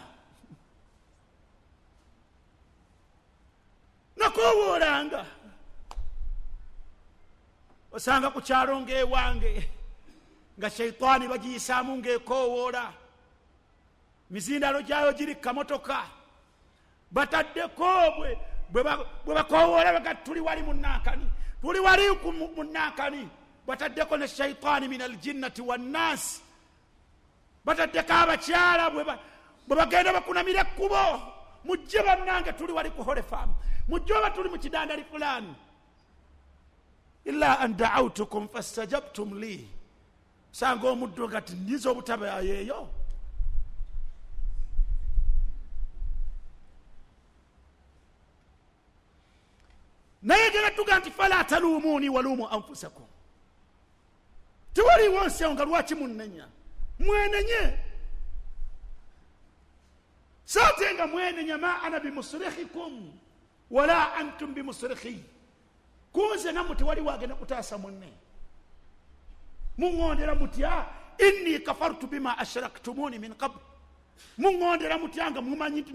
[SPEAKER 1] nakoowoolanga. Osanga ku kyalo ng'ewange nga shaitaani bagiyisaamu ng'ekoowoola, mizindalo gyayo giri kamotoka bataddeko bwe bakoowoola baga tuli wali munnankani, tuli wali munnankani. Bataddeko ne shaitaani min aljinnati wannaasi, bataddeko abakyala bwe bagenda bakunamira ekkubo, mujje bannange tuli wali ku holefamu, mujje oba tuli mu kidandali fulani. Illa an da'awtukum fastajabtum li. Sanga omuddu nga tinyiza obutaba yeeyo. Naye gera tuga nti fala talumuni walumu anfusakum, tewaliwo nsonga lwaki munnenya, mwenenye. Saate nga mwenenya, ma ana bimusrikhikum wala antum bimusrikhi, kunze nammwe tewaliwo agenda kutaasa munne. Muŋŋondera mutya? Inni kafartu bima ashraktumuni min qabl. Muŋŋondera mutya nga mumanyi nti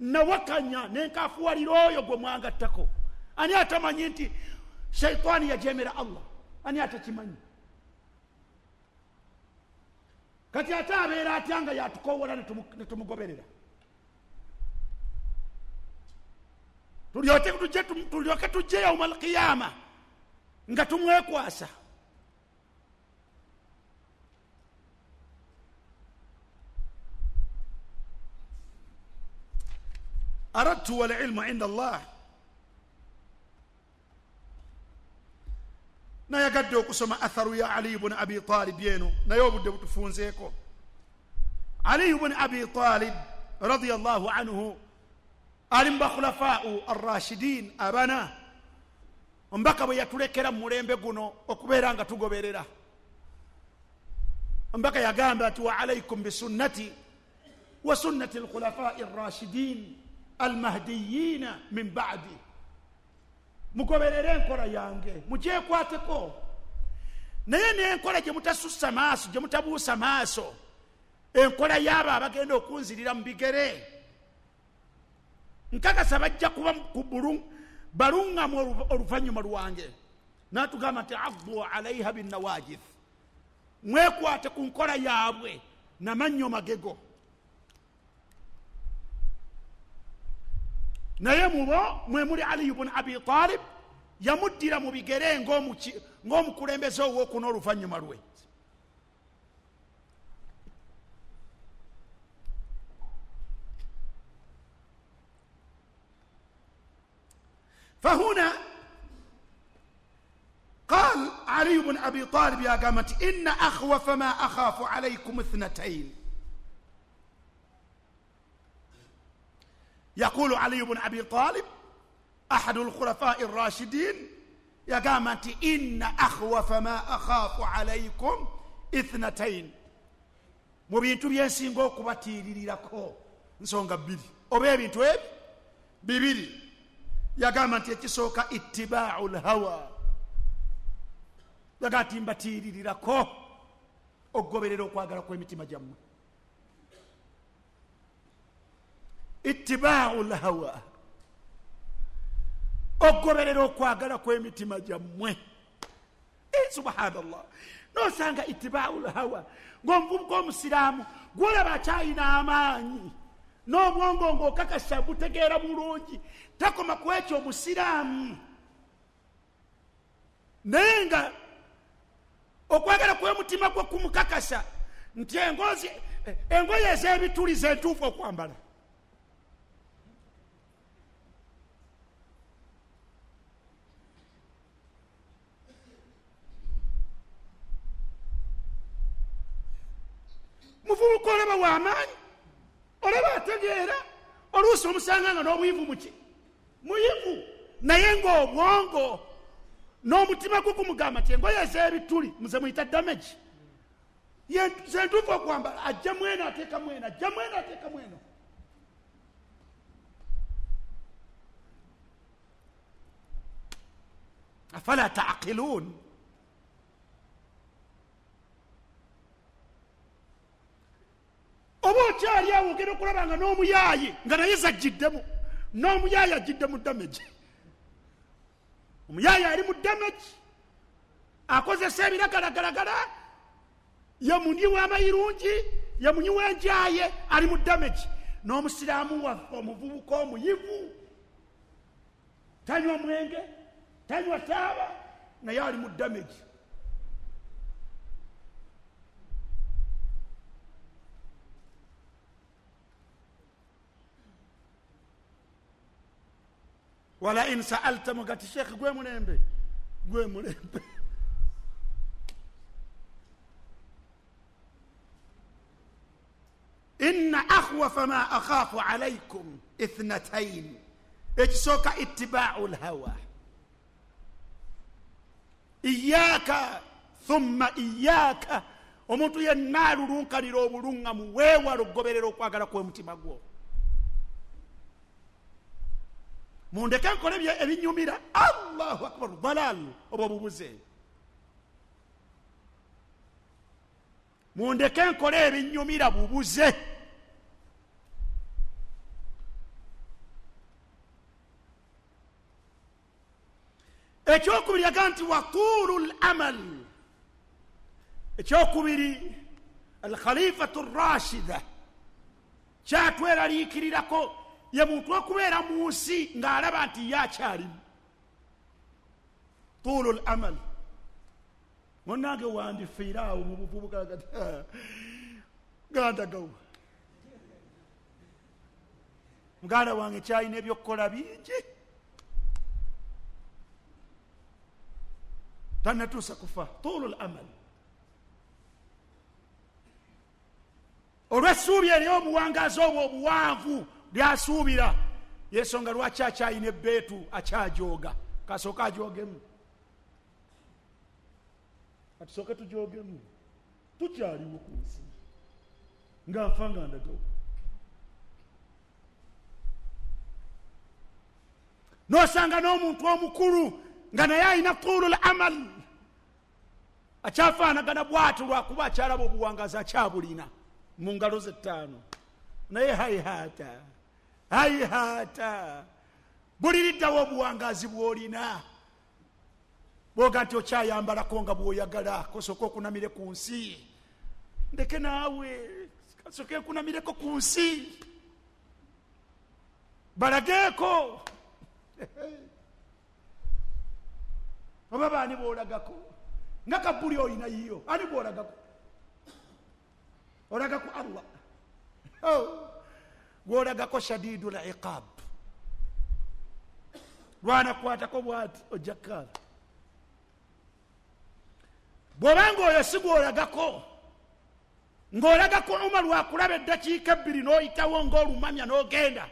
[SPEAKER 1] nawakanya nenkafuwalira oyo gwe mwangattako? Ani atamanyi nti shaitaani yajemera Allah? Ani atakimanyi? Kati ate abeera atya nga yatukoowola ne tumugoberera? Tulyoke tujje yauma alqiyama nga tumwekwasa. Aradtu walilmu inda Allah. Nayagadde okusoma atharu ya Ali ibn Abi Talib yeno, naye obudde butufunzeeko. Ali ibn Abi Talib radiyallahu anhu ali mu bakhulafau arrashidin abana, omubaka bwe yatulekera mu mulembe guno okubeera nga tugoberera. Omubaka yagamba nti wa alaikum bisunnati wa sunnati alkhulafai arrashidin almahdiyina min ba'di, mugoberere enkola yange mugyekwateko, naye n'enkola gye mutasussa maaso, gye mutabuusa maaso, enkola y'abo abagenda okunzirira mu bigere, nkakasa bajja kuba baluŋŋamu oluvannyuma lwange. N'atugamba nti addu alaiha binnawajidh, mwekwate ku nkola yaabwe namannyo magego. Naye mubo mwe muli Ali ibn Abi Talib yamuddira mu bigere ng'omukulembeze ow'okuna oluvannyuma lwe. فهنا قال علي بن أبي طالب يا قامت إن أخوف ما أخاف عليكم اثنتين. يقول علي بن أبي طالب أحد الخلفاء الراشدين يا قامت إن أخوف ما أخاف عليكم اثنتين. Mu bintu byensinga okubatiiririrako nsonga bbiri oba ebintu ebi bibiri. Yagamba nti ekisooka ittiba'u lhawa, yagamba nti mbatiiririrako okugoberera okwagala kw'emitima gyammwe. Ittiba'u lhawa, okugoberera okwagala kw'emitima gyammwe. Subhanallah, nosanga ittiba'u lhawa ng'omuvubuka omusiraamu gwolaba akyayina amaanyi n'obwongo ng'okakasa butegeera bulungi, takoma ku ekyo omusiraamu, naye nga okwagala kw'omutima gwe kumukakasa nti engoye ez'ebituli zentuufu okwambala. Muvubuka olaba w'amaanyi, olaba ategeera, oluusi omusanga nga n'obuyivu muki muyivu, naye ng'obwongo n'omutima gwe gumugamba nti engoye ez'ebituli muze muyita damage, Zentuufu okwambala ajja mweno ateeka mweno ajja mweno ateeka mweno. Afala taqilun? Oba okyali awo ogenda okulaba nga n'omuyaaye nga naye zajjiddemu, n'omuyaaye ajjidde mu damage. Omuyaaye ali mu damage, akozesa ebiragalagalagala, ye munywi w'amayirungi, ye munywi w'enjaye, ali mu damage. N'omusiraamu waffe omuvubuka omuyivu tanywa mwenge, tanywa taaba, naye ali mu damage. Wala in sa'alta mugati sheikh gwe mulembe, gwe mulembe. Inna akhwafa ma akhafu alaykum ithnatayn. Ekisooka ittiba'u lhawa, iyaka thumma iyaka. Omuntu yenna alulunkanira obulungamu weewala okugoberera okwagala kw'omutima gwo. Mundeke nkole ebinyumira. Allahu akbar, dalal, oba bubuze. Mundeke nkole ebinyumira, bubuze. Ekyokubiri yaga nti watuulu l-amal. Ekyokubiri alkhalifatu rashida kyatweraliikirirako ye muntu okubeera mu nsi ng'alaba nti ye akyalimu. Tuulu l-amal. Munnange wandifiira awo mu buvubuka gandagawo. Muganda wange kyalina ebyokukola bingi, tannatuusa kufa. Tuulu l-amal, olw'essuubi ery'obuwangaazi obwo obuwanvu lyasuubira, yensonga lwaki akyalina ebbeetu akyajooga. Kasooke ajoogemu, katusooke tujoogemu, tukyaliwo ku nsi nga nfa nga ndagawo. N'osanga n'omuntu omukulu nga naye alina tuulu l-amal, akyafaanagana bw'ati lwakuba akyalaba obuwangaazi akyabulina mu ngalo ze ttaano, naye haihata haihata, buliriddawo obuwangaazi bw'olina. Bwoga nti okyayambalako nga bw'oyagala, kosooka okunamire ku nsi. Ndeke naawe kasooke nkunamireko ku nsi, balageeko. Oba baani bw'olagako? Nga kabbuli olina yiyo, ani bw'olagako? Olagako Allah. Gw'olagako shadidul iqab, lwanakwatako bwati ojja kukaaba. Bw'obanga oyo si gw'olagako, ng'olagako Umar lwakulaba eddakiika ebbiri n'oyitawo ng'olumamya n'ogenda.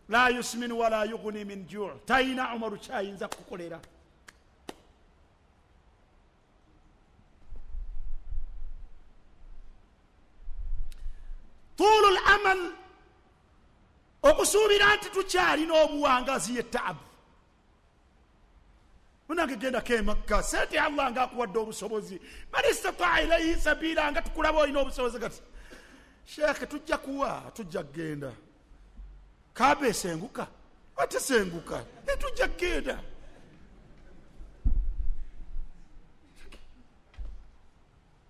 [SPEAKER 1] La yusminu wala yughni min ju', talina Umaru kyayinza kukukolera. Tuulu l-amal, okusuubira nti tukyalina obuwangazi ye taabu. Munange gendako e Makka, sente Allah ng'akuwadde obusobozi, man istataa ilayhi sabiila, nga tukulaba olina obusobozi. Kati sheekhe tujja kuwa, tujja kugenda. Kaaba esenguka, atesenguka, tujja kugenda.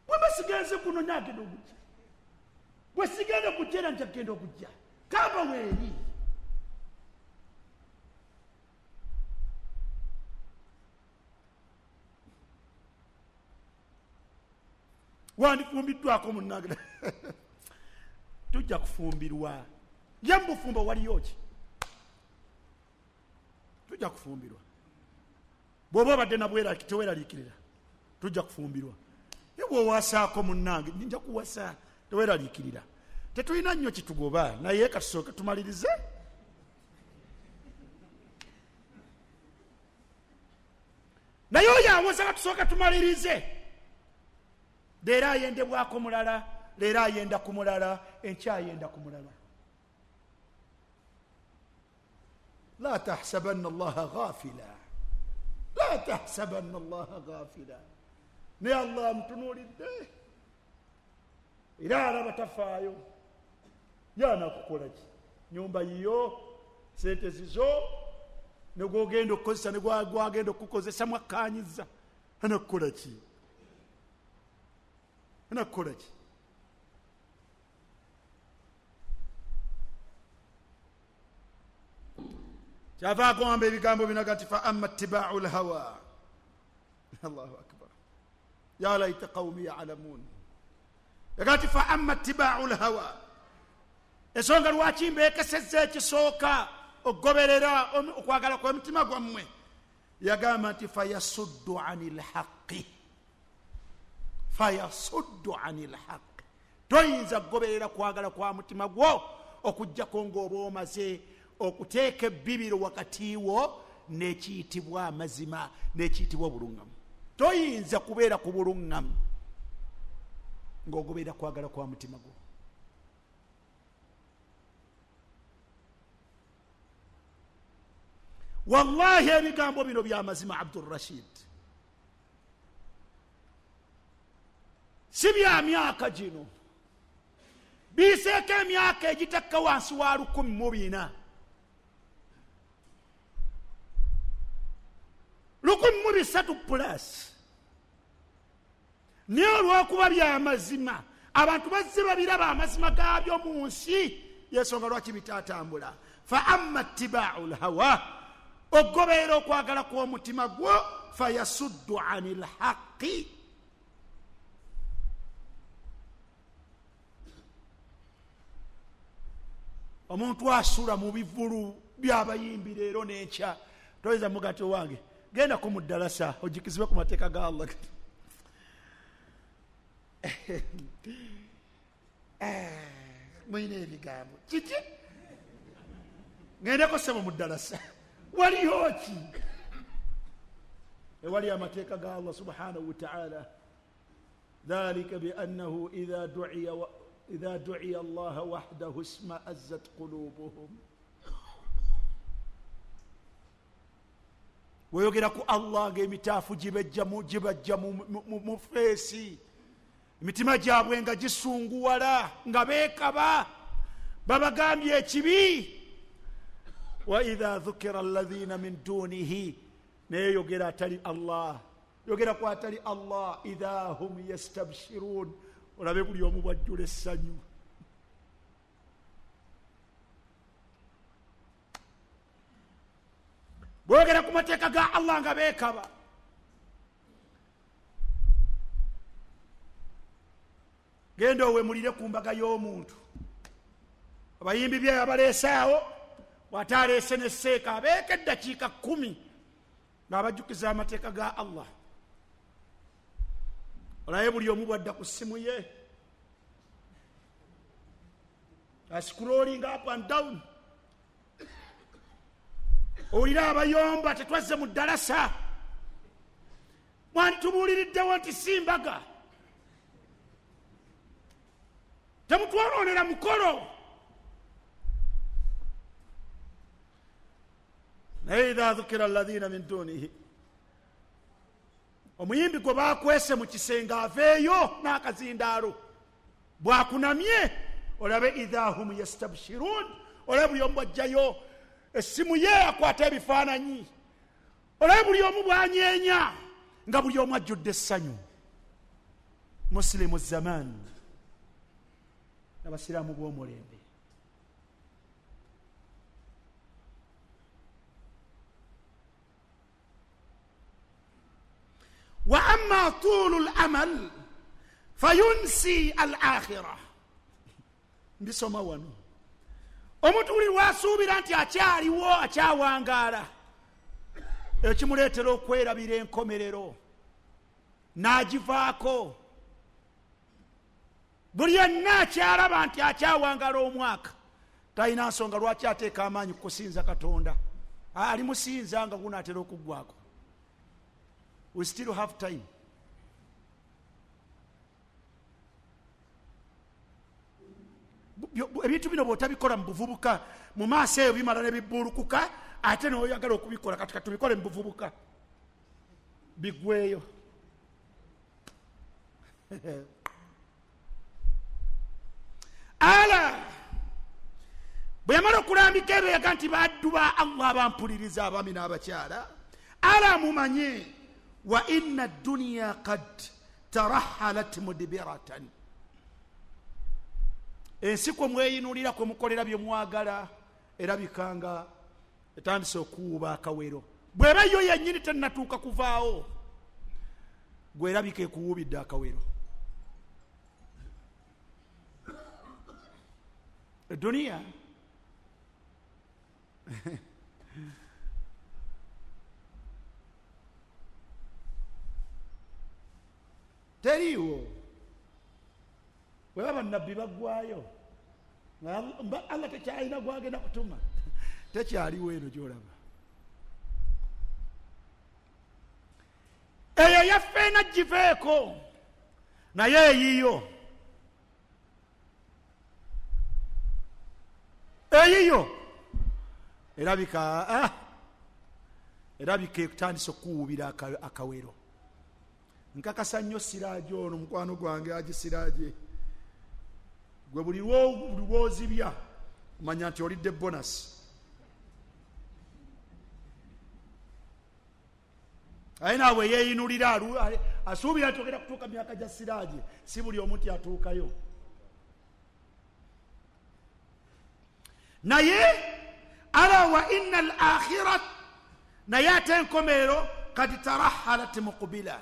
[SPEAKER 1] Bwemba sigenze kuno nagenda okujja, bwe sigenda okujja era nja kugenda okujja. Kaaba weeri. Wandifumbiddwako munnange, tujja kufumbirwa. Ye mu bufumbo waliyo ki? Tujja kufumbirwa. Bw'oba obadde teweeraliikirira, tujja kufumbirwa. Ye bw'owasaako munnange, nja kuwasa, teweeraliikirira. Tetulina nnyo kitugoba, naye katusooke tumalirize. Naye oyo awoza katusooke tumalirize. Leero ayendebwako mulala, leero ayenda ku mulala, enkya ayenda ku mulala. La tahsabanna Allaha ghafila, la tahsabanna Allaha ghafila. Naye Allah amutunuulidde era alaba tafaayo. Yanakukola ki? Nyumba yiyo, sente zizo, negwogenda okukozesa negwagenda okukozesa mwakkanyiza. Anakukola ki? Anakukola ki? Kyava agamba ebigambo bino nti fa amma ittiba'u lhawa. Allahu akbar. Ya laita qaumi ya'lamun. Yagati fa amma ittiba'u lhawa. Ensonga lwaki mbeekesezza ekisooka okugoberera okwagala kw'omutima gwammwe, yagamba nti fayasuddu anil haqqi, fayasuddu anil haqqi. Toyinza kugoberera kwagala kwa mutima gwo okuggyako ng'oba omaze okuteeka ebbibiro wakati wo n'ekiyitibwa amazima n'ekiyitibwa obuluŋŋamu. Toyinza kubeera ku buluŋŋamu ng'ogoberera kwagala kwa mutima gwo. Wallahi ebigambo bino byamazima Abdurrashid, si bya myaka gino, biiseeko emyaka egitakka wansi wa 1400. 1300 plus. Naye olw'okuba byamazima abantu bazze babiraba amazima gaabyo mu nsi, yensonga lwaki bitaatambula. Fa amma ittiba'u lhawa, okugoberera okwagala kw'omutima gwo, fayasuddu anil haqqi. Omuntu asula mu bivulu by'abayimbi leero n'enkya, toyinza mugati wange gendako mu ddalasa ojjukizibwe ku mateeka ga Allah. Mulina ebigambo kiki? Ŋŋendeko ssebo mu ddalasa, waliyo ki? Ewali amateeka ga Allah subhanahu wa ta'ala. Dhalika biannahu idha du'iya Allaha wahdahu isma'azzat qulubuhum. Weyogera ku Allah ng'emitaafu gibajja mu feesi, emitima gyabwe nga gisunguwala nga beekaba, babagambye ekibi. Wa idha dhukira alladhina min dunihi, naye yogera atali Allah, yogera ku atali Allah, idha hum yastabshirun, olabe buli omu bwajjula essanyu. Bwogera ku mateeka ga Allah nga beekaba. Genda owemulire ku mbaga y'omuntu, abayimbi bye abaleesaawo, bw'ate aleese ne seeka abeeka eddakiika 10 ng'abajjukiza amateeka ga Allah. Olabe buli omu bwadda ku ssimu ye, ascrolling up and down. Owulira abayomba, tetwazze mu ddalasa, mwanditubuuliriddewo nti si mbaga, temutwonoonera mukolo. Naye idha dhukira alladhina min dunihi, omuyimbi gwe bakwese mu kisenge aveeyo n'akazindaalo, bwakunamye olabe idha hum yastabshirun, olabe buli omu bwajjayo essimu ye akwata ebifaananyi, olabe buli omu bwanyeenya nga buli omu ajjudde essanyu. Muslimu zaman, abasiraamu b'omulembe. Wa amma tulu al-amal fayunsi al-akhirah. Mbisoma wano. Omuntu buli lw'asuubira nti akyaliwo akyawangaala, ekimuleetera okwerabira enkomerero n'agivaako. Buli yenna akyalaba nti akyawangaala omwaka, talina nsonga lwaki ateeka amaanyi kusinza Katonda, ali musinza nga gunaatera okuggwako. We still have time. Ebintu bino bw'otabikola mu buvubuka, mu maaso eyo bimala ne bibbulukuka, ate n'oyagala okubikola. Kati katubikole mu buvubuka biggweeyo. Ala bwe yamala okulambika ebyo yaga nti baddu ba Allah bampuliriza, abaami n'abakyala, ala mumanye wa inna dduniya qad tarahalat mudbiratan, ensi kwe mweyinulira kwe mukolera bye mwagala erabika nga etandise okuwuuba akawero. Bw'eba yo yennyini tennatuuka kuvaawo, gwe erabika ekuwuubidde akawero. Eduniya teriiwo. Bwe baba nabbi baggwayo, Allah tekyalina gwagenda kutuma, tekyaliwo eno gy'olaba. Eyo yaffe enagiveeko, naye eyiyo eyiyo erabika erabika ekutandise okuwuubira akawero. Nkakasa nnyo Siraaje ono mukwano gwange Haji Siraaje, gwe buli lwozibya manya nti olidde bonus. Aye naawe yeeyinulira asuubira nti ogenda kutuuka myaka gya Siraaje, si buli omu nti atuukayo. Naye ala wa inna al akhirat, naye ate enkomerero kad tarahalat muqbila,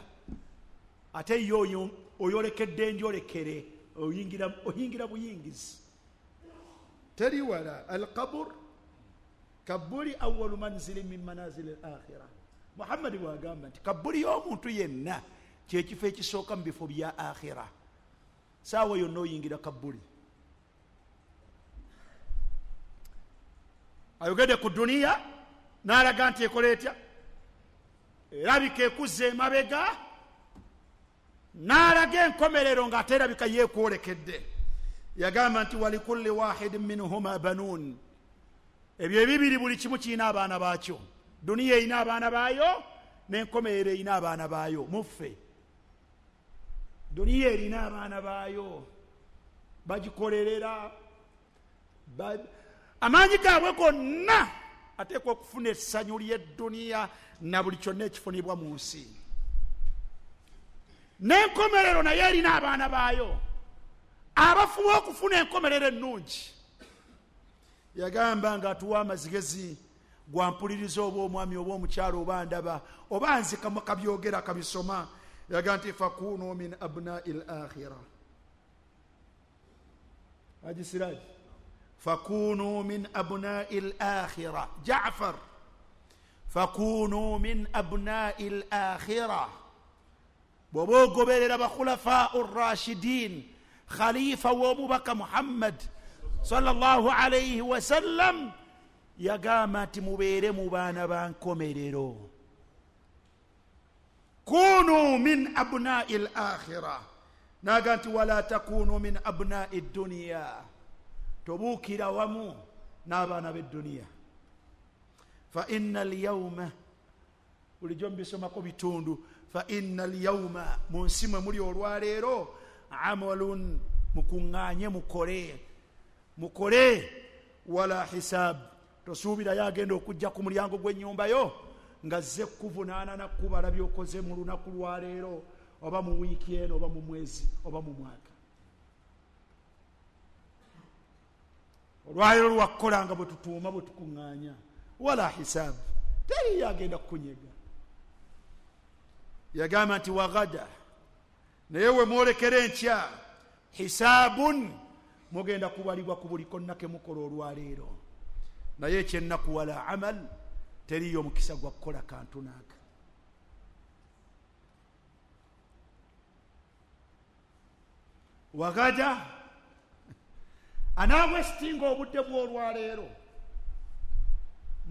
[SPEAKER 1] ate yo oyolekedde enjolekere, oyingira buyingizi. Teri wala alqabr kabuli awalu manzili min manazili al akhira. Muhammadi bwagamba nti kabuli y'omuntu yenna kyekifo ekisooka mu bifo bya akhira. Saawa yonna oyingira kabuli. Ayogedde ku duniya n'alaga nti ekola etya, erabika ekuzza emabega, n'alaga enkomerero ng'ate erabika yeekwolekedde. Yagamba nti walikulli wahidin minhuma banuun, ebyo ebibiri buli kimu kirina abaana baakyo. Duniya erina abaana baayo n'enkomerero erina abaana baayo. Muffe duniya erina abaana baayo, bagikolerera amaanyi gaabwe gonna, ateekwa okufuna essanyu ly'edduniya na buli kyonna ekifunibwa mu nsi. N'enkomerero naye erina abaana baayo abafuba okufuna enkomerero ennungi. Yagamba ng'atuwa amazigezi, gwampuliriza oba omwami oba omukyalo oba ndaba oba nze kabyogera kabisoma. Yagamba nti fakunu min abnai l akhira. Haji Siraji, fakunu min abnai l akhira. Jaafar, fakunu min abnai l akhira. Bw'oba ogoberera bakhulafau rashidin, khalifa w'omubaka Muhammad sallallahu alayhi wasallam, yagamba nti mubeere mu baana ba nkomerero. Kunu min abnai l akhira. Naga nti wala takunu min abnai dduniya, tobuukira wamu n'abaana b'edduniya. Fa inna alyawma, bulijjo mbisomako bitundu. Fa inna alyawma, mu nsi mwe muli olwaleero, amalun, mukuŋŋaanye mukole, mukole, wala hisab. Tosuubirayo agenda okujja ku mulyango gw'ennyumba yo nga zze kuvunaana nakubala by'okoze mu lunaku lwaleero, oba mu wiiki eno, oba mu mwezi, oba mu mwaka. Olwaleero lwakukolanga bwe tutuuma bwe tukuŋŋaanya, wala hisab, teriyo agenda kukunyega. Yagamba nti wagada, naye we mwolekera enkya, hisaabun, mugenda kubalibwa ku buli konna ke mukola olwaleero. Naye ekyennaku wala amal, teriyo omukisa gwa kukola kantu naaka. Wagada anaawesitinga obudde bw'olwaleero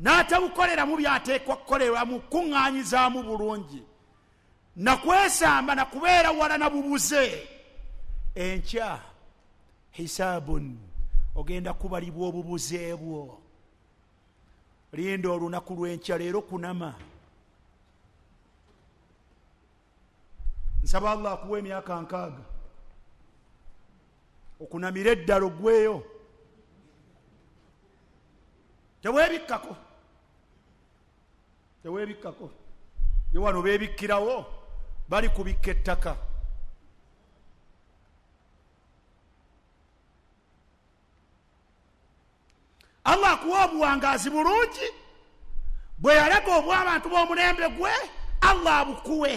[SPEAKER 1] n'atabukoleramu by'ateekwa kukolerwamu, kuŋŋaanyizaamu bulungi, nakwesamba nakubeera wala na bubuze. Enkya hisaabun, Ogenda kubalibwa obubuze bwo. Linda olunaku lw'enkya, leero kunama. Nsaba Allah akuwa emyaka 60 okunamira eddala oggweyo. Teweebikkako, teweebikkako. Ye wano beebikkirawo, bali kubikka ettaka. Allah akuwa obuwangaazi bulungi bwe yalaga obw'abantu b'omulembe gwe, Allah abukuwe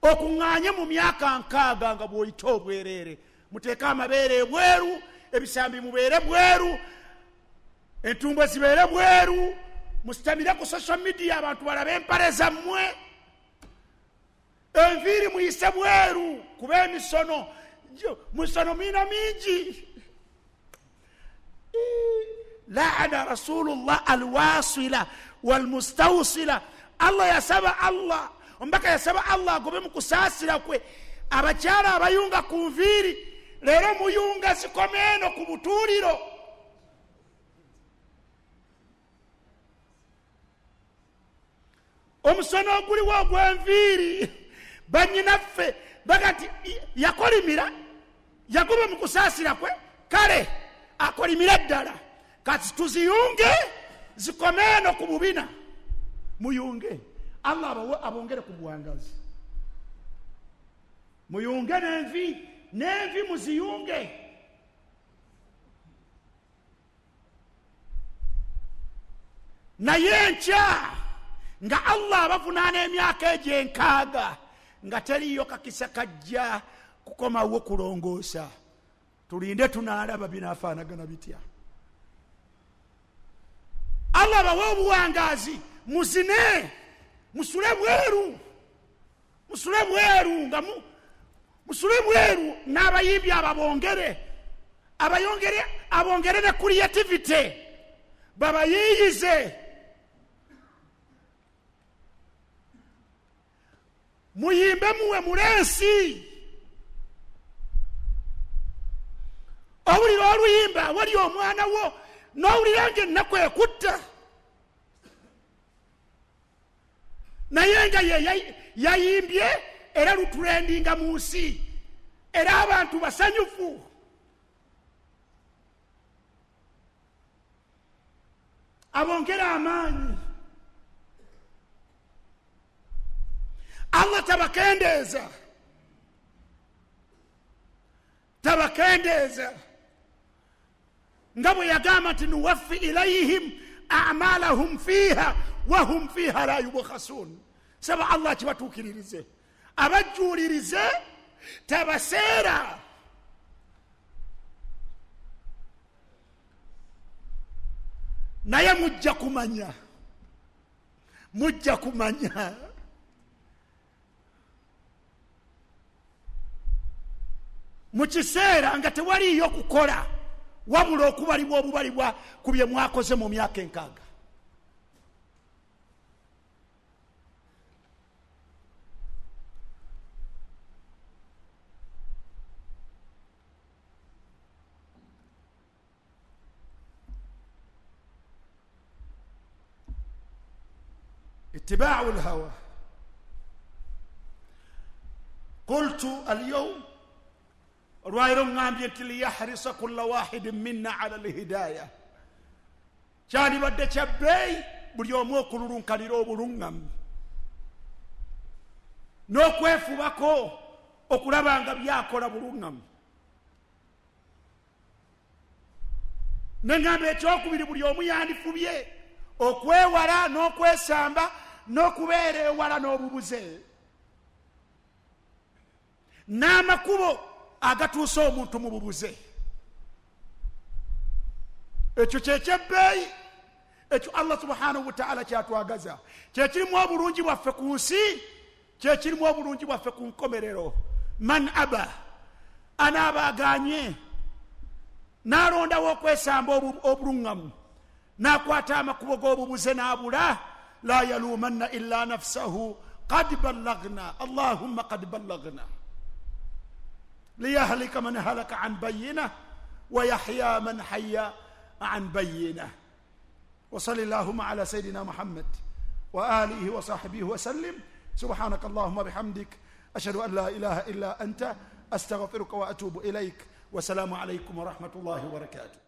[SPEAKER 1] okuŋŋaanye mu myaka 60 nga bw'oyita obwereere. Muteeke amabeere ebweru, ebisambi mubeere bweru, entumbwe zibeere bweru, musitamire ku social media abantu balabe empale zammwe, enviiri muyise bweru, kuba emisono musono mina mingi. Laana Rasulullah alwasila walmustawsila. Allah yasaba, Allah ombaka yasaba Allah agobe mu kusaasira kwe abakyala abayunga ku nviiri. Leero muyunga zikome eno ku butuuliro. Omusono oguliwo ogw'enviiri, bannyinaffe baga nti yakolimira, yagoba mu kusaasira kwe, kale akolimira ddala, kati tuziyunge zikome eno ku bubina. Muyunge, Allah abawe abongere ku buwangazi. Muyunge n'envi, n'envi muziyunge. Naye enkya nga Allah abavunaana emyaka egyo 60 nga teriiyo kakisa kajja kukomawo kulongoosa. Tulinde tunaalaba binaafaanagana bitya. Allah abawe obuwangaazi, muzine, musule bweru, musule bweru nga musule bweru, n'abayimbi ababongere, abayongere, abongere ne creativity, babayiiyize. Muyimbe muwe mulensi. Owulira oluyimba wali omwana wo n'owulira ng'ennaku ekutta, naye nga ye yayimbye era lutrendinga mu nsi, era abantu basanyufu. Abongera amaanyi. Allah tabakendeeza, tabakendeeza, nga bwe yagamba nti nuwaffi ilayhim amalahum fiha wahum fiha la yubkhasun. Saba Allah kibatuukiririze, abajjuulirize, tabaseera. Naye mujja kumanya, mujja kumanya. Mu kiseera nga tewaliiyo kukola wabula okubalibwa obubalibwa ku bye mwakoze mu myaka 60. Ittiba'u al-hawa. Qultu al-yawm, olwaliro ŋŋambye nti liyahrisa kulla wahidin minna ala alhidaya. Kyandibadde kya bbeeyi buli omu okululunkanira obuluŋŋamu n'okwefubako okulaba nga byakola buluŋŋamu. Neŋŋamba ekyokubiri, buli omu yandifubye okwewala n'okwesamba n'okubeera ewala n'obubuze n'amakubo agatuusa omuntu mu bubuze. Ekyo kyekyebbeeyi, ekyo Allah subhanahu wa ta'ala kyatwagaza, kyekirimu obulungi bwaffe ku nsi, kyekirimu obulungi bwaffe ku nkomerero. Man aba, anaaba aganye n'alondawo okwesamba obuluŋŋamu n'akwata amakubo g'obubuze n'abula, la yalumanna illa nafsahu qad ballagna, allahumma qad ballagna. Liyahlika man halaka an bayina Wayahya man haya an bayina. Wasali llahuma ala sayidina Muhammad wa alihi wa sahbihi wasallim. Subhanaka allahuma bihamdik, ashhadu an la ilaha illa anta, astaghfiruka wa atubu ilaik. Wassalamu alaikum warahmatullahi wabarakatuh.